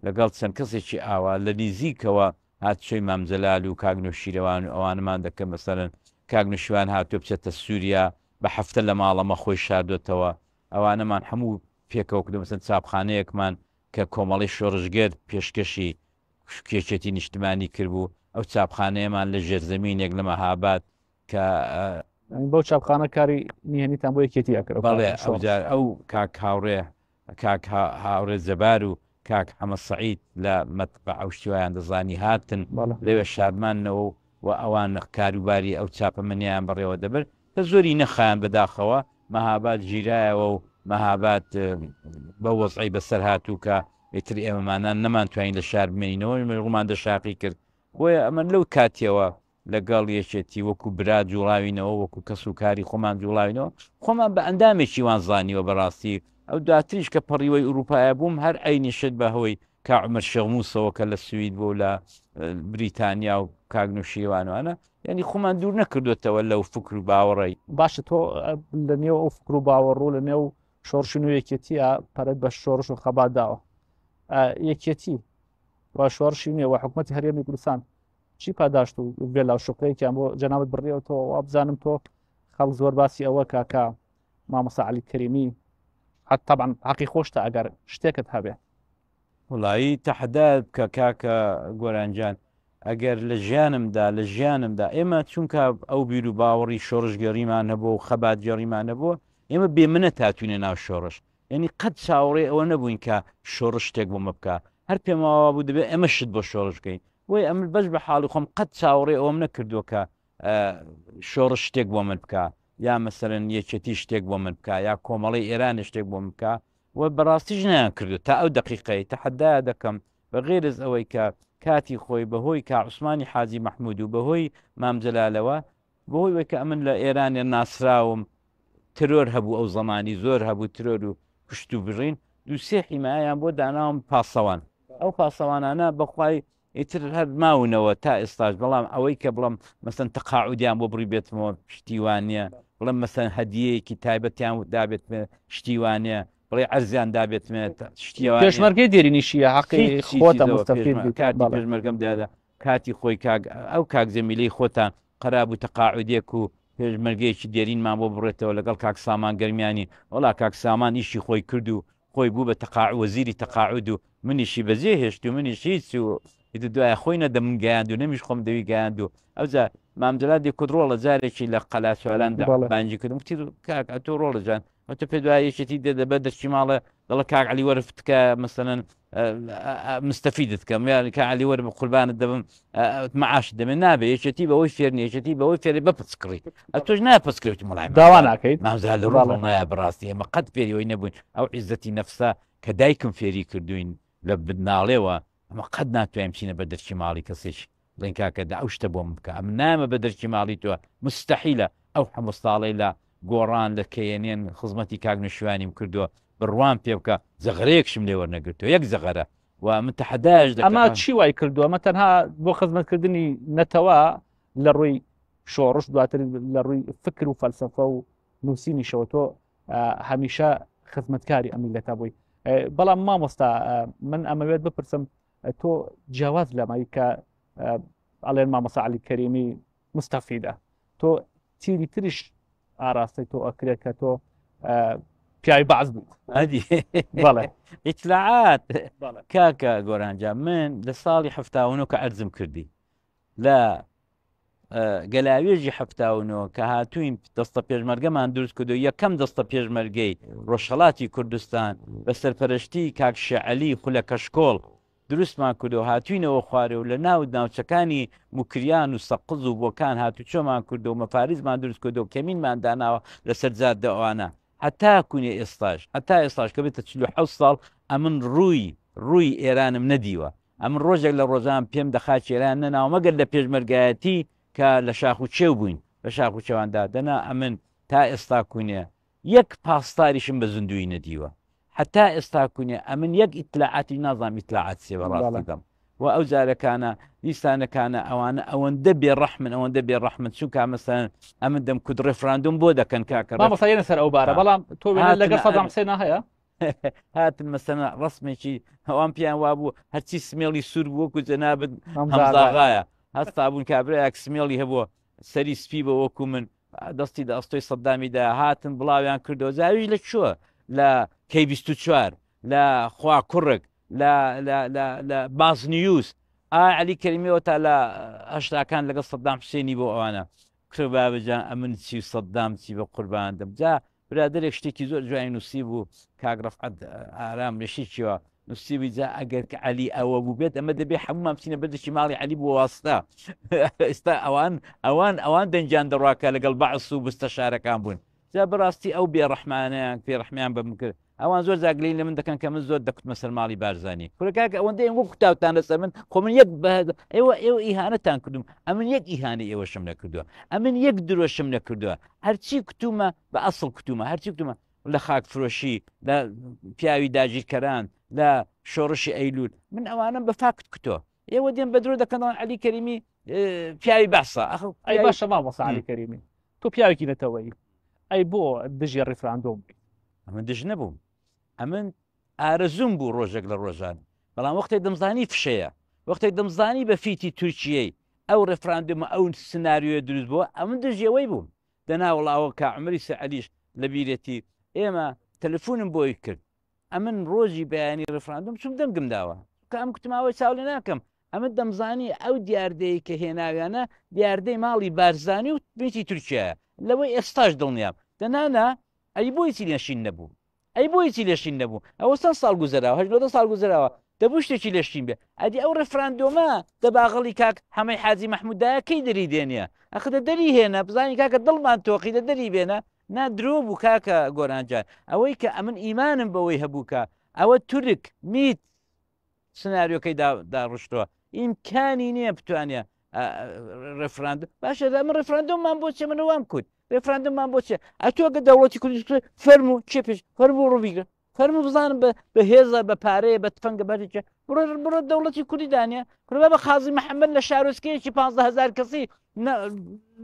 لەگەڵ چەند کەسێکی ئاوا لە نیزیکەوە هاتوچۆی مام جەلال و کاک نوشیرەوان و ئەوانەمان دەکرد مەسەلەن کاک نوشیوان هاتووە بچێتە سووریا بە هەفتە لە ماڵەمە خۆی شاردۆتەوە ئەوانەمان هەموو پێکەوە کردو مەسەلەن چاپخانەیەکمان کە کۆمەڵەی شۆڕشگێر پێشکەشی یەکێتی نیشتمانی کردبوو ئەو چاپخانەیەمان لە ژێرزەمینێک لە مەهاباد کە. بەو چاپخانە کاری نهێنیتان بۆ یەکێتی ئەکرد؟ بەڵێ، ئەوجار ئەو کاک هاوڕێ کاک هاوڕێ جەبار و کاک حەمە سەعید لە مەتبەعە و شتی وایان دەزانی هاتن لەوێ شاردمانەوە و ئەوان کاروباری ئەو چاپەمەنییان بەڕێوە دەبرد کە زۆری نەخایاند بەداخەوە مەهاباد گیرایەوە و مەهاباد بەو وەزعەی بەسەر هات و کە ئیتر ئێمەمانان نەمانتوانی لە شار بمێنینەوە ڕوومان دە شاخی کرد بۆیە ئەمە لەو کاتیەوە لەگەڵ یەکێتی وەکو برا جوڵاوینەوە، وەکو کەس و کاری خۆمان جوڵاوینەوە، خۆمان بە ئەندامێکی وان زانیوە بەڕاستی، ئەو دواتریش کە پەڕیوەی ئوروپایە بووم هەر عەینی شت بە هۆی کاک عومەر شێخ موسەوە کە لە سوید بوو لە بریتانیا و کاک نوشیروان وانە، یانی خۆمان دوور نەکردۆتەوە لەو فکر و باوەڕەی. باشە تۆ لە نێو ئەو فکر و باوەڕ و لە نێو شۆڕشی نوێ یەکێتیە پەرەت بە شۆڕش و خەبات داوە، یەکێتی و شۆڕشی نوێ و حکوومەتی هەرێمی کوردستان چی پاداشت و ڤێلا و شوقەیەکیان بۆ جەنابت بڕیەوە؟ تۆ وابزانم تۆ خەڵک زۆر باسی ئەوە کا کە مامۆستا عەلی کەریمی حەت تەبعەن حەقی خۆشتە ئەگەر شتێکت هەبێ. وەڵایی تەحەدایەت بکە کاکە گۆران گیان ئەگەر لە ژیانمدا لە ژیانمدا ئێمە چونکە ئەو بیر و باوەڕی شۆڕشگێڕیمان هەبووە و خەباتگێڕیمان هەبووە ئێمە بێ منەت هاتوینە ناو شۆڕش یانی قەت چاوەڕێی ئەوە نەبووین کە شۆڕش شتێک بۆ مە بکا، هەر پێمان وابوو دەبێ ئێمە شت بۆ شۆڕش بکەین. بۆیە ئەمن بەش بە حاڵی خۆم قەت چاوەڕێی ئەوەم نەکردووە کە شۆڕش شتێک بۆ من بکا یا مەسەلەن یەکێتی شتێک بۆ من بکا یا کۆمەڵەی ئێرانێ شتێک بۆ من بکا و بەڕاستیش نەیانکردووە تا ئەو دەقیقەی تەحەدایا دەکەم بە غێرز ئەوەی کە کاتی خۆی بە هۆی کا عوسمانی حاجی مەحموود و بە هۆی مام جەلالەوە بەهۆی وەی کە ئەمن لە ئێرانێ ناسراوم ترۆر هەبوو ئەو زەمانی زۆر هەبوو ترۆر و کوشت و بڕین دوو سێ حیمایان بۆ داناوم پاسەوان ئەو پاسەوانانە بەخوای ئیتر هەر ماونەوە تا ئێستاش بەڵام ئەوەی کە بڵم مەسەن تەقاعودیان بۆ بڕی بێتمەوە شتیوانە بڵێم مەسەن هەدیەیەکی تایبەتیان دابێت شتیوانە بڵێ عەرزیان دابێتمێ شتیوانە پێشمەرگەی دێرینیشیە حەقی خۆتە مستەفید کاتی پێشمەرگەم دادا کاتی خۆی کاک ئەو کاک جەمیلەی خۆتان قەرابوو تەقاعودێک و پێشمەرگەیەکی دێرینمان بۆ بڕێتەوە لەگەڵ کاک سامان گەرمیانی وەڵا کاک سامان ئیشی خۆی کرد و خۆی بوو بە تەقاع وەزیری تەقاعود و منیشی بەجێ هێشت و منیش هیچ و ئیتر دوایە خۆی نە دەمن گەیاند و نەمیش خۆم دەوی گەیاند و ئەوجا مام جەلال دەیکوت ڕۆڵە جارێکی لە قەلاچوالان بانگی کردم وتی کاک ئەتۆ ڕۆڵە جان ئەتۆ پێت وایە یەکێتی دێ دەبە دەرچی ماڵێ دەڵێ کاک عەلی وەرە تکایە مەسەلەن مستەفیدت کەم یان کاک عەلی وەرە بە قوربانت دەبم معاشت دەمێ نابێ یەکێتی بەوەی فێر نیە یەکێتی بەوەی فێرێ بە پچکڕی ئەتۆش نایە پچکرێتی مەڵای داوا ناکەیت مام جەلال لە ڕوو نایە بەڕاستی ئێمە قەت فێری ئەوەی نەبووین ئەو عیزەتی نەفسە کە دایکم فێری کردوین لە بناڵێوە ئەمە قەت ناتوانین بچینە بە دەرکی ماڵی کەسێکی بڵێن کاکە دە ئەو شتە بۆ من بکە ئەمن نایەمە بە دەرکی ماڵی تۆ مستەحیلە ئەو هەموو ساڵەی لە گۆڕان لە کەیەنێن خزمەتی کاک نوشیوانیم کردووە بڕوام پێ بکە زەغرەیەکشم لێ وەرنەگرتووە یەک زەغەرە و من تەحەدایش دەکەم ئەمە چی وای کردووە؟ ئەمە تەنها بۆ خزمەتکردنی نەتەوە لە ڕووی شۆڕش دواتر لە ڕووی فکر و فەلسەفە و نووسینیشەوە تۆ هەمیشە خزمەتکاری ئەم میلەتە بووی بەڵام مامۆستا من ئەمەوێت بپرسم تۆ جیاواز لەمای کە ئەڵێن مامۆستا عەلی کەریمی مستەفیدە تۆ تیری تریش ئاراستەی تۆ ئەکرێت کە تۆ پیاوی بەعس بوویت ئەدی بەڵێ ئیتلاعات کاکە گۆرانجا من لە ساڵی 79 کە ئەرزم کردی لە گەلاوێژی 79 کە هاتووین دەستە پێشمەرگەمان دروست کردو یەکەم دەستە پێشمەرگەی ڕۆژهەڵاتی کوردستان بە سەرپەرشتی کاک شێعەلی خولە کەشکۆڵ دروستمان کردو هاتوینەوە خوارێ و لە ناو ناوچەکانی موکریان و سەقز و بۆکان هاتوچۆمان کردو و مەفاریزمان دروست کردو و کەمینمان داناوە لەسەر جادە ئەوانە هەتا کونێ ئێستاش هەتا ئێستاش کە بێتە 47 ساڵ ئەمن ڕووی ڕووی ئێرانم نەدیوە ئەمن ڕۆژێک لە ڕۆژان پێم دە خاکی ئێران نەناوە مەگەر لە پێشمەرگایەتی کە لە شاخ و چێو بووین لە شاخ و چێواندا دەنا ئەمن تا ئێستا کونێ یەک پاسداریشم بە زیندوویی نەدیوە هەتا ئێستا کونێ ئەمن یەک ئیتلاعاتیش نازانم ئیتلاعات چیە بە ڕاستی دەم و ئەو جارەکانە دیسانەکانە ئەوانە ئەوەندە بێ ڕەحمن ئەوەندە بێ ڕەحمن چونکە مەسەن ئەمن دەم کوت ڕێفراندوم بۆ دەکەن کاکە مامۆستا یەنە سەر ئەو بارە بەڵام تۆ وێنە لەگەڵ سەدام حسێن هەیە هاتن مەسەنە ڕسمێکی ئەوان پیان وابوو هەرچی سمێڵی سوور بوو وەکو جەنابت هەمزاغایە هەستا بوون کابرایەک سمێڵی هەبووە سەری سپی بە وەکو من دەستی دە ئەستۆی سەدامی دا هاتن بڵاویان کردەوە جاویش لە کوێ لە کەی 24 لە خوا کوڕک لە لە لە لە باز نیوز ئا علی کەریمیەوە تا لە هەشتاکان لەگەڵ سەدام حوسێنی بۆ ئەوانە. کورە بابە جان ئەمن چی و سەدام چی بە قوربان دەم جا برادەرێک شتێکی زۆر جوانی نووسی بوو کاک ڕەفعەت ئارام لە شتێکیەوە نووسیبووی جا ئەگەر کە عەلی ئەوە بوو بێت ئەمە دەبێ هەمومان بچینە بەردەکی ماڵی عەلی بۆ واسطە ئێستا ئەوان ئەوان ئەوان دەنگیان دەڕوا کە لەگەڵ بەعس و مستەشارەکان بوون جا بەڕاستی ئەو بێڕەحمانەیان پێڕەحمیان بە من کرد ئەوان زۆر جار گلەیی لە من دەکەن کە من زۆر دەکوتمە سەر ماڵی بارزانی. کورە کاکە ئەوەندە ئێوە کوتاوتان لەسەر من خۆ من یەک بە ئێوە ئێوە ئیهانەتان کردوم ئەمن یەک ئیهانەی ئێوەشم نەکردووە ئەمن یەک درۆشم نەکردووە هەرچی کوتومە بە ئەسڵ کوتومە هەرچی کوتومە لە خاک فرۆشی لە پیاوی داگیرکەران لە شۆڕشی ئەیلول من ئەوانم بە فاکت کوتۆ ئێوە دێن بە درۆ دەکەن دەڵێن عەلی کەریمی پیاوی بەعسە ئەخ ئەی باشە مامۆستا عەلی کەریمی تۆ پیاوێکی نەتەوەیی ئەی بۆ دژی ڕیفراندۆم بووی؟ ئەمن دژ نەبووم ئەمن ئارەزووم بوو ڕۆژێک لە ڕۆژان بەڵام وەختێک دەمزانی فشەیە وەختێک دەمزانی بە فیتی تورکیەی ئەو ڕێفراندۆمە ئەو سناریۆیە دروست بووە ئەمن دژیەوەی بووم دەنا وەڵا ئەوە کا عومەری سەعدیش لە بیرێتی ئێمە تەلەفونم بۆی کرد ئەمن ڕۆژی بەیانی ڕیفراندۆم چوم دەنگم داوە چونکە ئەم کوتم ئاوای چاو لێ ناکەم ئەمن دەمزانی ئەو دیاردەی کە هێناویانە دیاردەی ماڵی بارزانی و میتی تورکیایە لەوەی ئێستاش دڵنیام دەنا نا ئەی بۆ هیچی لێشین نەبوو ئەی بۆ هیچی لێشین نەبوو ئەوە چەند ساڵ گوزەراوە هەشت نۆدە ساڵ گوزەراوە دەبوو شتێکی لێشین بێ ئەدی ئەو ڕێفراندۆمە دە باغڵی کاک حەمەی حاجی مەحموود دایە کەی دەری دێنیە ئەخ دە دەری هێنە بزانی کاکە دڵمان تۆقی دە دەری بێنە نا درۆ بوو کاکە گۆران جان ئەوەی کە ئەمن ئیمانم بەوەی هەبوو کە ئەوە تورک میت سناریۆکەی داڕشتووە ئیمکانی نییە بتوانێ ڕێفراندۆم باشە ئەمە ڕێفراندۆممان بۆ چێ من وام کوت ڕێفراندۆممان بۆ چێ ئەتۆ گە دەوڵەتی کوردستان فەرموو چێ پێش فەرموو ڕووبیگرە فەرموو بزانم بە بە هێزە بە پارەیە بە تفەنگە بەرێکە بڕۆ بڕۆ دەوڵەتی کوردی دانێ کورە بابە قازی محەممەد لە شارۆچکەیەکی 15000 کەسی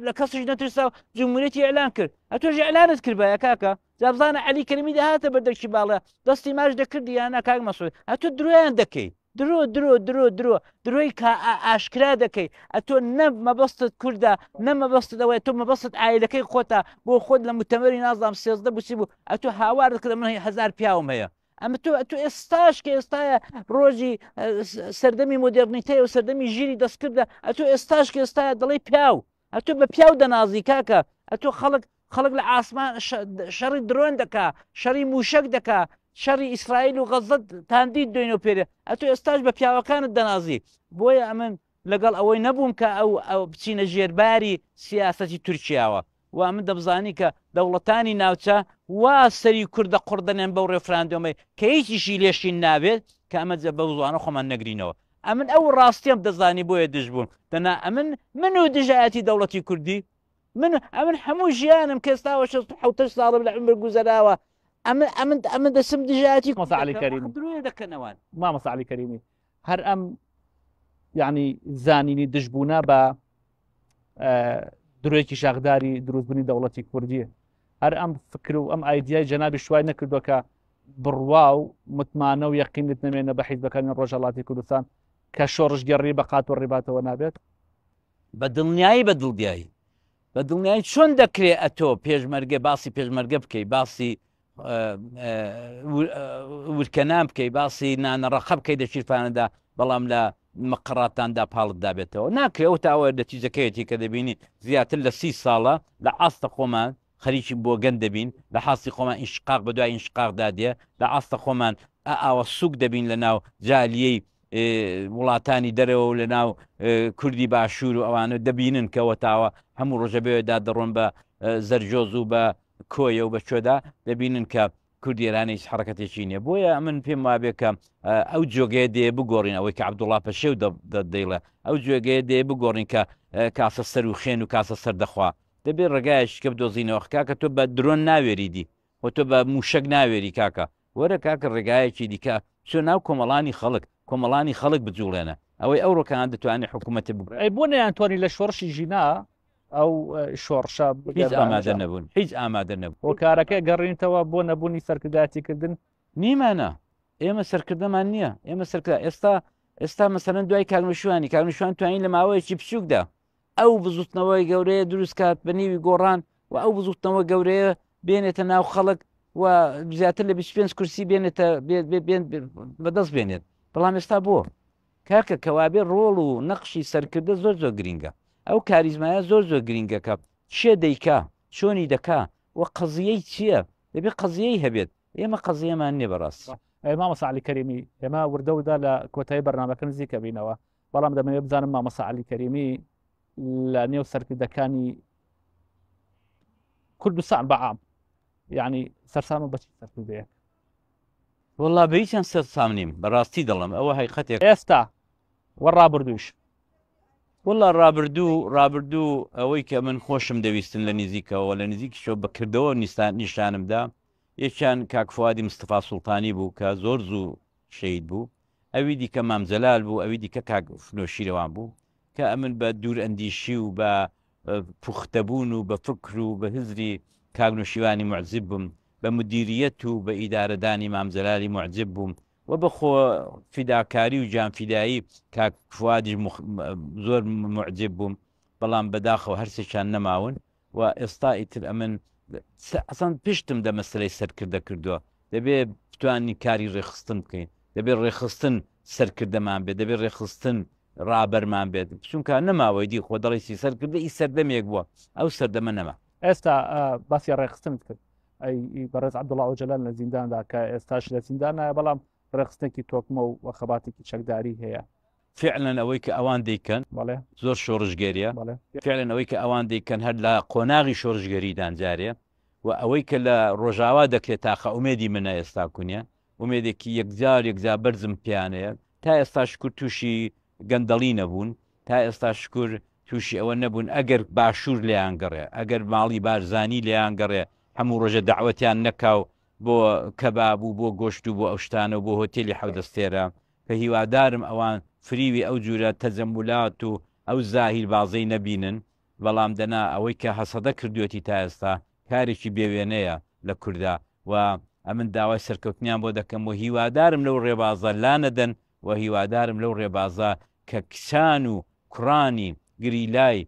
لە کەسیش نەترسا و جمهوریەتی ئیعلان کرد ئەتۆش ئیعلانت کردبایە کاکە جا بزانە عەلی کەریمی دەهاتە بەر دەرکی باڵە دەستی ماچ دەکردی یان نا کاک مەسعود ئەتۆ درۆیان دەکەی درۆ درۆ درۆ درۆ درۆی کا ئاشکرا دەکەی ئەتۆ نە مەبەستت کوردە نە مەبەستت ئەوەیە تۆ مەبەستت عایلەکەی خۆتە بۆ خۆت لە موتەمەری نازانم 13 بوو بوو ئەتۆ هاوارت کرد من هەزار پیاوم هەیە ئەمە تۆ ئەتۆ ئێستاش کە ئێستاە ڕۆژی سەردەمی مۆدێرنیتەیە و سەردەمی ژیری دەستکردە ئەتۆ ئێستاش کە ئێستاە دەڵێی پیاو ئەتۆ بە پیاو دەنازی کاکە ئەتۆ خەڵک خەڵک لە ئاسمان شەڕی درۆن دەکا شەڕی موشک دەکا شەڕی ئیسرائیل و غەزە تاندید دوێنێ و پێرێ ئەتۆ ئێستاش بە پیاوەکانت دەنازی بۆیە ئەمن لەگەڵ ئەوەی نەبووم کە ئەو ئەو بچینە ژێرباری سیاسەتی تورکیاوە و ئەمن دەمزانی کە دەوڵەتانی ناوچە وا سەری کوردە قوڕ دەنێن بەو ڕێفراندۆمەی کە هیچیشی لێشین نابێت کە ئەمە بەو زوانە خۆمان نەگرینەوە ئەمن ئەو ڕاستیەم دەزانی بۆیە دژ بووم دەنا ئەمن من و دژایەتی دەوڵەتی کوردی من ئەمن هەموو ژیانم کە ئێستاوە 67 ساڵم لە عومر گوزەراوە ئەمن ئەمن ئەمن دەچم دژایەتی مامۆستا عەلی کەریمی درۆیە دەکەنەوان مامۆستا عەلی کەریمی هەر ئەم یعنی زانینی دژبوونە بە درۆیەکی شاخداری دروستبوونی دەوڵەتی کوردیە هەر ئەم فکر و ئەم ئایدیای جەنابی شوای نەکردووە کە بڕوا و متمانە و یەقینت نەمێنە بە حیزبەکانی ڕۆژهەڵاتی کوردستان کە شۆڕشگێڕی بە قات و ڕیباتەوە نابێت؟ بە دڵنیایی بە دڵنیایی بە دڵنیایی چۆن دەکرێ ئەتۆ پێشمەرگە باسی پێشمەرگە بکەی باسی ورکەنان بکەی باسی نانەڕەقە بکەی لە شیرفانەدا بەڵام لە مقڕاتاندا پاڵت دابێتەوە ناکرێ ئەو تاوە نەتیجەکەیەتی کە دەبینی زیاتر لە سی ساڵە لە ئاستە خۆمان خەریکی بۆگەن دەبین لە حاستی خۆمان ئینشقاق بە دوای ئینشقاقدا دێ لە ئاستە خۆمان ئاوا سوک دەبین لە ناو جالیەی وڵاتانی دەرەوە و لە ناو کوردی باشوور و ئەوانە دەبینن کە وەتاوە هەموو ڕۆژە بەوێدا دەڕۆن بە زەرجۆز و بە کۆیە و بە کوێدا دەبینن کە کوردی ئێران هیچ حەڕەکەتێکی نییە بۆیە ئەمن پێم وابێ کە ئەو جۆگەیە دێ بگۆڕین ئەوەی کە عەبدوڵا پەشێو دەیڵێ ئەو جۆگەیە دێ بگۆڕین کە کاسە سەر و خێن و کاسە سەر دەخوا دەبێ ڕێگایەکی کە بدۆزینەوە کاکە تۆ بە درۆن ناوێری دی و تۆ بە موشک ناوێری کاکە وەرە کاکە ڕێگایەکی دیکە بچۆ ناو کۆمەڵانی خەڵک کۆمەڵانی خەڵک بجوڵێنە ئەوەی ئەو ڕۆکان دەتوانێت حکوومەتی بگرێت ئەی بۆ نەیانتوانی لە شۆڕشی ژینا ئەو شۆڕشە هیچ ئامادە نەبوون هیچ ئامادە نەبوو هۆکارەکە گەڕینتەوە بۆ نەبوونی سەرکردایەتیکردن نیمانە ئێمە سەرکردەمان نییە ئێمە سەرکرا ئێستا ئێستا مەسەرەن دوای کاگنشوانی کاگنشوان توانین لە ماوەیەکی بچووکدا ئەو بزوتنەوەی گەورەیە دروست کات بە نێوی گۆڕان و ئەو بزوتنەوە گەورەیە بێنێتە ناو خەڵک و زیاتر لە 25 کورسی بێنێتە بەدەست بێنێت بەڵام ئێستا بۆ کاکە کەوابێ ڕۆڵ و نەقشی سەرکردە زۆر زۆر گرینگە ئەو کاریزمایە زۆر زۆر گرینگە کە کێ دەیکا؟ چۆنی دەکا؟ و قەزیەی چییە؟ دەبێ قەزیەی هەبێت. ئێمە قەزیەمان نییە بەڕاستی. مامۆستا عەلی کەریمی، ئێمە وردە وردە لە کۆتایی بەرنامەکە نزیکە بینەوە، بەڵام دەمەوێت بزانم مامۆستا عەلی کەریمی لە نێو سەرکردەکانی کوردستان بە عام یعنی سەرسامە بە چی سەرکردەیەک؟ وەڵا بە هیچیان سەرسام نیم بەڕاستی دەڵێم ئەوە هەقیقەتێک. ئێستا و ڕابردووش. وەڵا ڕابردوو ڕابردوو ئەوەی کە من خۆشم دەویستن لە نزیکەوە لە نزیکیشەوە بە کردەوە نیشانم دا یەکیان کاک فوادی مستەفا سوڵتانی بوو کە زۆر زوو شەهید بوو ئەوی دیکە مام جەلال بوو ئەوی دیکە کاک نۆشیرەوان بوو کە ئەمن بە دوور ئەندیشی و بە پوختەبوون و بە فکر و بە هزری کاک نوشیوانی موعجیب بووم، بە مودیریەت و بە ئیدارەدانی مام جەلالی موعجیب بووم و بە خۆ فیداکاری و گیانفیدایی کاک فوادیش زۆر موعجیب بووم، بەڵام بەداخەوە هەرسێکیان نەماون و ئێستا ئیتر ئەمن ئەسڵەن پشتم دە مەسەلەی سەرکردە کردووە، دەبێ بتوانین کاری ڕێکخستن بکەین، دەبێ ڕێکخستن سەرکردەمان بێت، دەبێ ڕێکخستن ڕابەرمان بێت چونکە نەماوە ئیدی خۆ دەڵێی چی سەرکردە ئی سەردەمێک بووە ئەو سەردەمە نەما. ئێستا باسی ڕێکخستنت کرد ئەی بەڕێز عەبدوڵا ئۆجەلان لە زینداندا کە ئێستاش لە زیندانایە بەڵام ڕێکخستنێکی تۆکمە و خەباتێکی چەکداری هەیە. فعلا ئەوەی کە ئەوان دەیکەن بەڵێ. زۆر شۆڕشگێریە بەڵێ. فعلا ئەوەی کە ئەوان دەیکەن هەر لە قۆناغی شۆڕشگێریدان جارێ و ئەوەی کە لە ڕۆژاوا دەکرێت تاقە ئومێدی منە ئێستا کونیە ئومێدێکی یەکجار یەکجار بەرزم پێیان هەیە تا ئێستا شکور تووشی گەندەڵی نەبوون تا ئێستا شکور تووشی ئەوە نەبوون ئەگەر باشوور لێیان گەڕێ ئەگەر ماڵی بارزانی لێیان گەڕێ هەموو ڕۆژە دەعوەتیان نەکا و بۆ کەباب و بۆ گۆشت و بۆ ئەو شتانە و بۆ هۆتێلی حەودەستێرە کە هیوادارم ئەوان فریوی ئەو جورە تەجەمولات و ئەو زاهیر بازەی نەبینن بەڵام دەنا ئەوەی کە هەسەدە کردویەتی تا ئێستا کارێکی بێ وێنەیە لە کوردا و ئەمن داوای سەرکەوتنیان بۆ دەکەم و هیوادارم لەو ڕێبازە لانەدەن و هیوادارم لەو ڕێبازە کە کچان و کوڕانی گریلای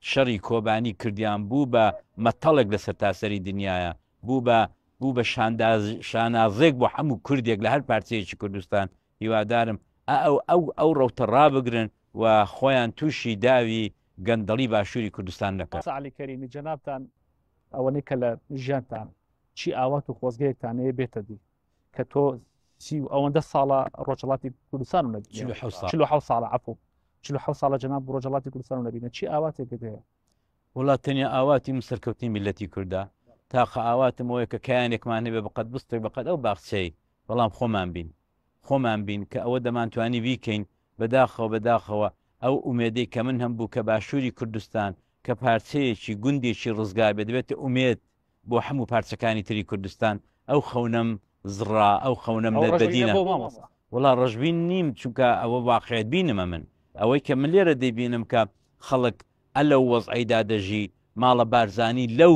شەڕی کۆبانی کردیان بوو بە مەتەڵێک لە سەرتاسەری دنیایا بوو بە بوو بە شانداز شانازێک بۆ هەموو کوردێک لە هەر پارچەیەکی کوردستان هیوادارم ئە ئەو ئەو ئەو ڕەوتە ڕابگرن و خۆیان تووشی داوی گەندەڵی باشووری کوردستان نەکەن. مامۆستا عەلی کەریمی جەنابتان ئەوەنەی کە لە ژیانتان چی ئاوات و خۆزگەیەکتان هەیە بێتە دی کە تۆ سی و ئەوەندە ساڵە ڕۆژهەڵاتی کوردستان و نەبینی 47 ساڵ. 47 ساڵە عەفو 47 ساڵە جەناب ڕۆژهەڵاتی کوردستان و نەبینە چی ئاواتێکت هەیە؟ وەڵا تەنیا ئاواتی من سەرکەوتنی میللەتی کوردە تاقە ئاواتم ئەوەیە کە کەیانێکمان هەبێ بەقەد بستێک بەقەد ئەو باخچەی بەڵام خۆمان بین خۆمان بین کە ئەوە دەمانتوانی بیکەین بەداخەوە بەداخەوە ئەو ئومێدەی کە من هەمبوو کە باشووری کوردستان کە پارچەیەکی گوندێکی ڕزگار بێت دەبێتە ئومێد بۆ هەموو پارچەکانی تری کوردستان ئەو خەونەم زڕا ئەو خەونەم ئەو ڕەشبینە بەدینە بۆ مامۆستا. وەڵا ڕەشبین نیم چونکە ئەوە واقعیت بینمە من ئەوەی کە من لێرە دەیبینم کە خەڵک ئەلەو وەزعەیدا دەژی ماڵە بارزانی لەو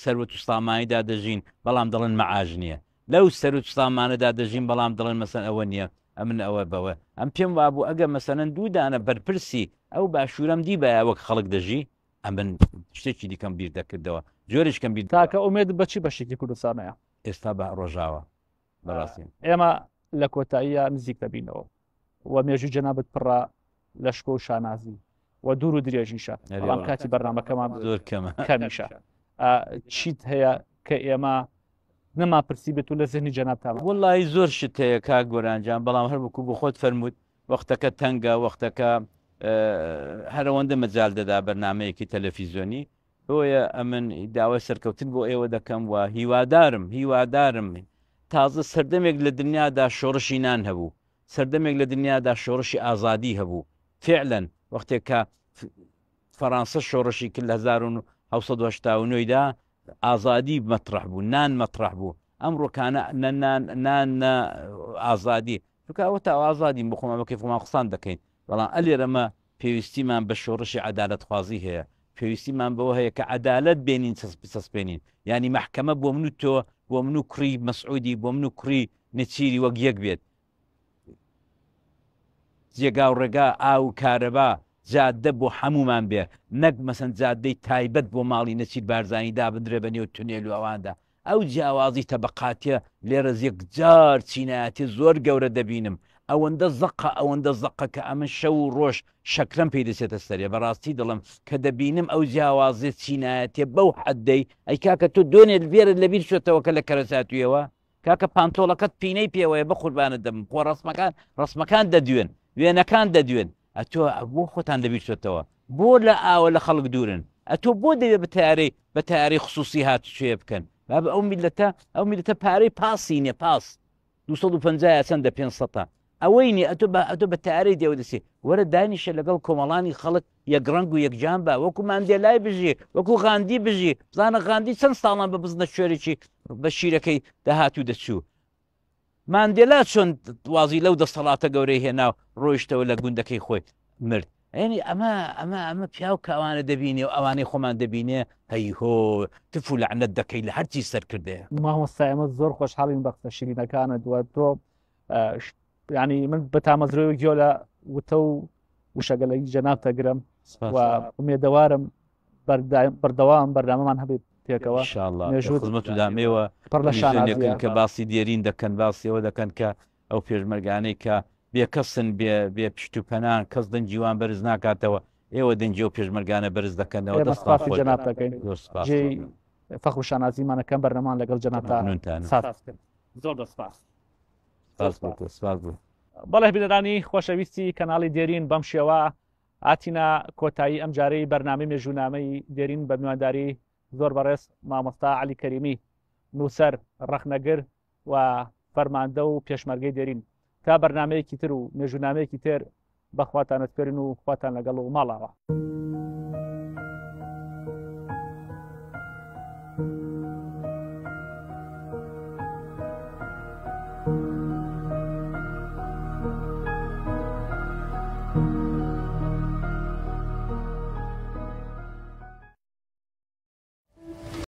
سەروەت و سامانیدا دەژین بەڵام دەڵێن مەعاش نییە لەو سەروت و سامانەدا دەژین بەڵام دەڵێن مەسەن ئەوە نییە ئەمن ئەوە بەوە ئەم پێم وابوو ئەگە مەسەلەن دوو دانە بەرپرسی ئەو باشوورەم دیبایە وەک خەڵک دەژی ئەمن شتێکی دیکەم بیر دەکردەوە جۆرێکم بیر تاکە ئومێد بە چی بەشێکی کوردستانەیە؟ ئێستا بە ڕۆژاوا بەڕاستی. ئێمە لە کۆتاییە نزیک دەبینەوە و مێژووی جەنابت پڕە لە شکۆ و شانازی و دوور و درێژیشە بەڵام کاتی بەرنامەکەمان زۆر کەمە کەمیشە چیت هەیە کە ئێمە نەما پرسی بێت و لە زهنی جەنابتان وەڵی زۆر شت هەیە کاک گۆرانجان بەڵام هەر وەکو بۆ خۆت فەرمووت وەختەکە تەنگە وەختەکە هەرەوەندە مەجال دەدا بەرنمەیەکی تەلەفیزیۆنی بۆیە ئەمن داوای سەرکەوتن بۆ ئێوە دەکەم و هیوادارم هیوادارم تازە سەردەمێک لە دنیادا شۆڕشی نان هەبوو سەردەمێک لە دنیادا شۆڕشی ئازادی هەبوو فعلا وەختێک کە فەڕانسە شۆڕشی کرد لە 1970 دا ئازادی مەتڕح بوو نان مەتڕح بوو ئەمڕۆکانە نە نان نان نە ئازادی چونکە ئەوە تا ئازادین بۆ خۆمان بە کەیف خۆمان قسان دەکەین بەڵام ئەلێرەمە پێویستیمان بە شۆڕشی عەدالەتخوازی هەیە، پێویستیمان بەوە هەیە کە عەدالەت بێنین بچەسپێنین، یانی مەحکەمە بۆ من و تۆ، بۆ من و کوڕی مەسعودی، بۆ من و کوڕی نێچیری وەک یەک بێت. جێگا و ڕێگا، ئاو و کارەبا، جادە بۆ هەموومان بێ، نەک مەسەن جادەی تایبەت بۆ ماڵی نێچیر بارزانی دابندرێ بە نێو تونێل و ئەواندا. ئەو جیاوازی تەبەقاتیە لێرە یەکجار چینایەتی زۆر گەورە دەبینم. ئەوەندە زەقە ئەوەندە زەقە کە ئەمن شەو و ڕۆژ شەکرەم پێی دەچێتە سەرێ بەڕاستی دەڵێم کە دەبینم ئەو جیاوازیە چینایەتیە بەو حەدەی ئەی کاکە تۆ دوێنێ لێرەت لەبیر چۆتەوە کە لە کەرەج هاتوویەوە کاکە پانتۆڵەکەت پینەی پێوەیە بەقوربانت دەبم خۆ ڕەسمەکان ڕەسمەکان دەدوێن وێنەکان دەدوێن ئەتۆ بۆ خۆتان لەبیر چۆتەوە بۆ لە ئاوە لە خەڵک دوورن ئەتۆ بۆ دەوێ بە تارەی بە تارەی خصوصی هاتوچۆیە بکەن بابە ئەو میلەتە ئەو میلەتە پارەی پاسی نیە پاس 250 یا چەندە 500 ئەوەی نیە ئەتۆ بە ئەتۆ بە تارەی دێوە دەچێ وەرە دانیشە لەگەڵ کۆمەڵانی خەڵک یەک ڕەنگ و یەکجان بە وەکو ماندێلای بژی وەکو غاندی بژی بزانە غاندی چەند ساڵان بە بزنە شوێرێکی بە شیرەکەی دەهات و دەچوو ماندێلا چۆن وازی لەو دەسەڵاتە گەورەی هێنا و ڕۆیشتەوە لە گوندەکەی خۆی مرد یعنی ئەمە ئەمە ئەمە پیاو کە ئەوانە دەبینێ و ئەوانەی خۆمان دەبینێ هەی هۆ تف و لەعنەت دەکەی لە هەرچی سەرکردەیە. مامۆستا ئێمە زۆر خۆشحاڵین بە قسە شیرینەکانت و تۆ ینی من بە تامەزرۆی گوێ لە وتە و وشەگەلەی جەناب تەگرم و ئومێدەوارم بەردەوام بەرنامەمان هەبێت پێکەوە مێژوو خزمەت و دامێوە پڕ لە شانازیەکن کە باسی دێرین دەکەن باسیەوە دەکەن کە ئەو پێشمەرگانەی کە بێکەسن بێ بێ پشت و پەنان کەس دەنگی وان بەرز ناکاتەوە ئێوە دەنگی ئەو پێشمەرگانە بەرز دەکەنەوە دەستان خۆش جەناب دەکەین زۆر سپاس جێی فەخر و شانازیمانەکەم بەرنەمان لەگەڵ جەنابتا ساز کرد زۆر دەست سپاس سپاس بۆ تۆ سپاس بۆ بەڵێ بینەرانی خۆشەویستی کەناڵی دێرین بەم شێوە هاتینە کۆتایی ئەمجارەی بەرنامەی مێژوونامەی دێرین بە میوانداری زۆر بەڕێز مامۆستا عەلی کەریمی نووسەر، ڕەخنەگر و فەرماندە و پێشمەرگەی دێرین. تا بەرنامەیەکی تر و مێژوونامەیەکی تر بە خواتان ئەسپێرین و خواتان لەگەڵ و ماڵاوا.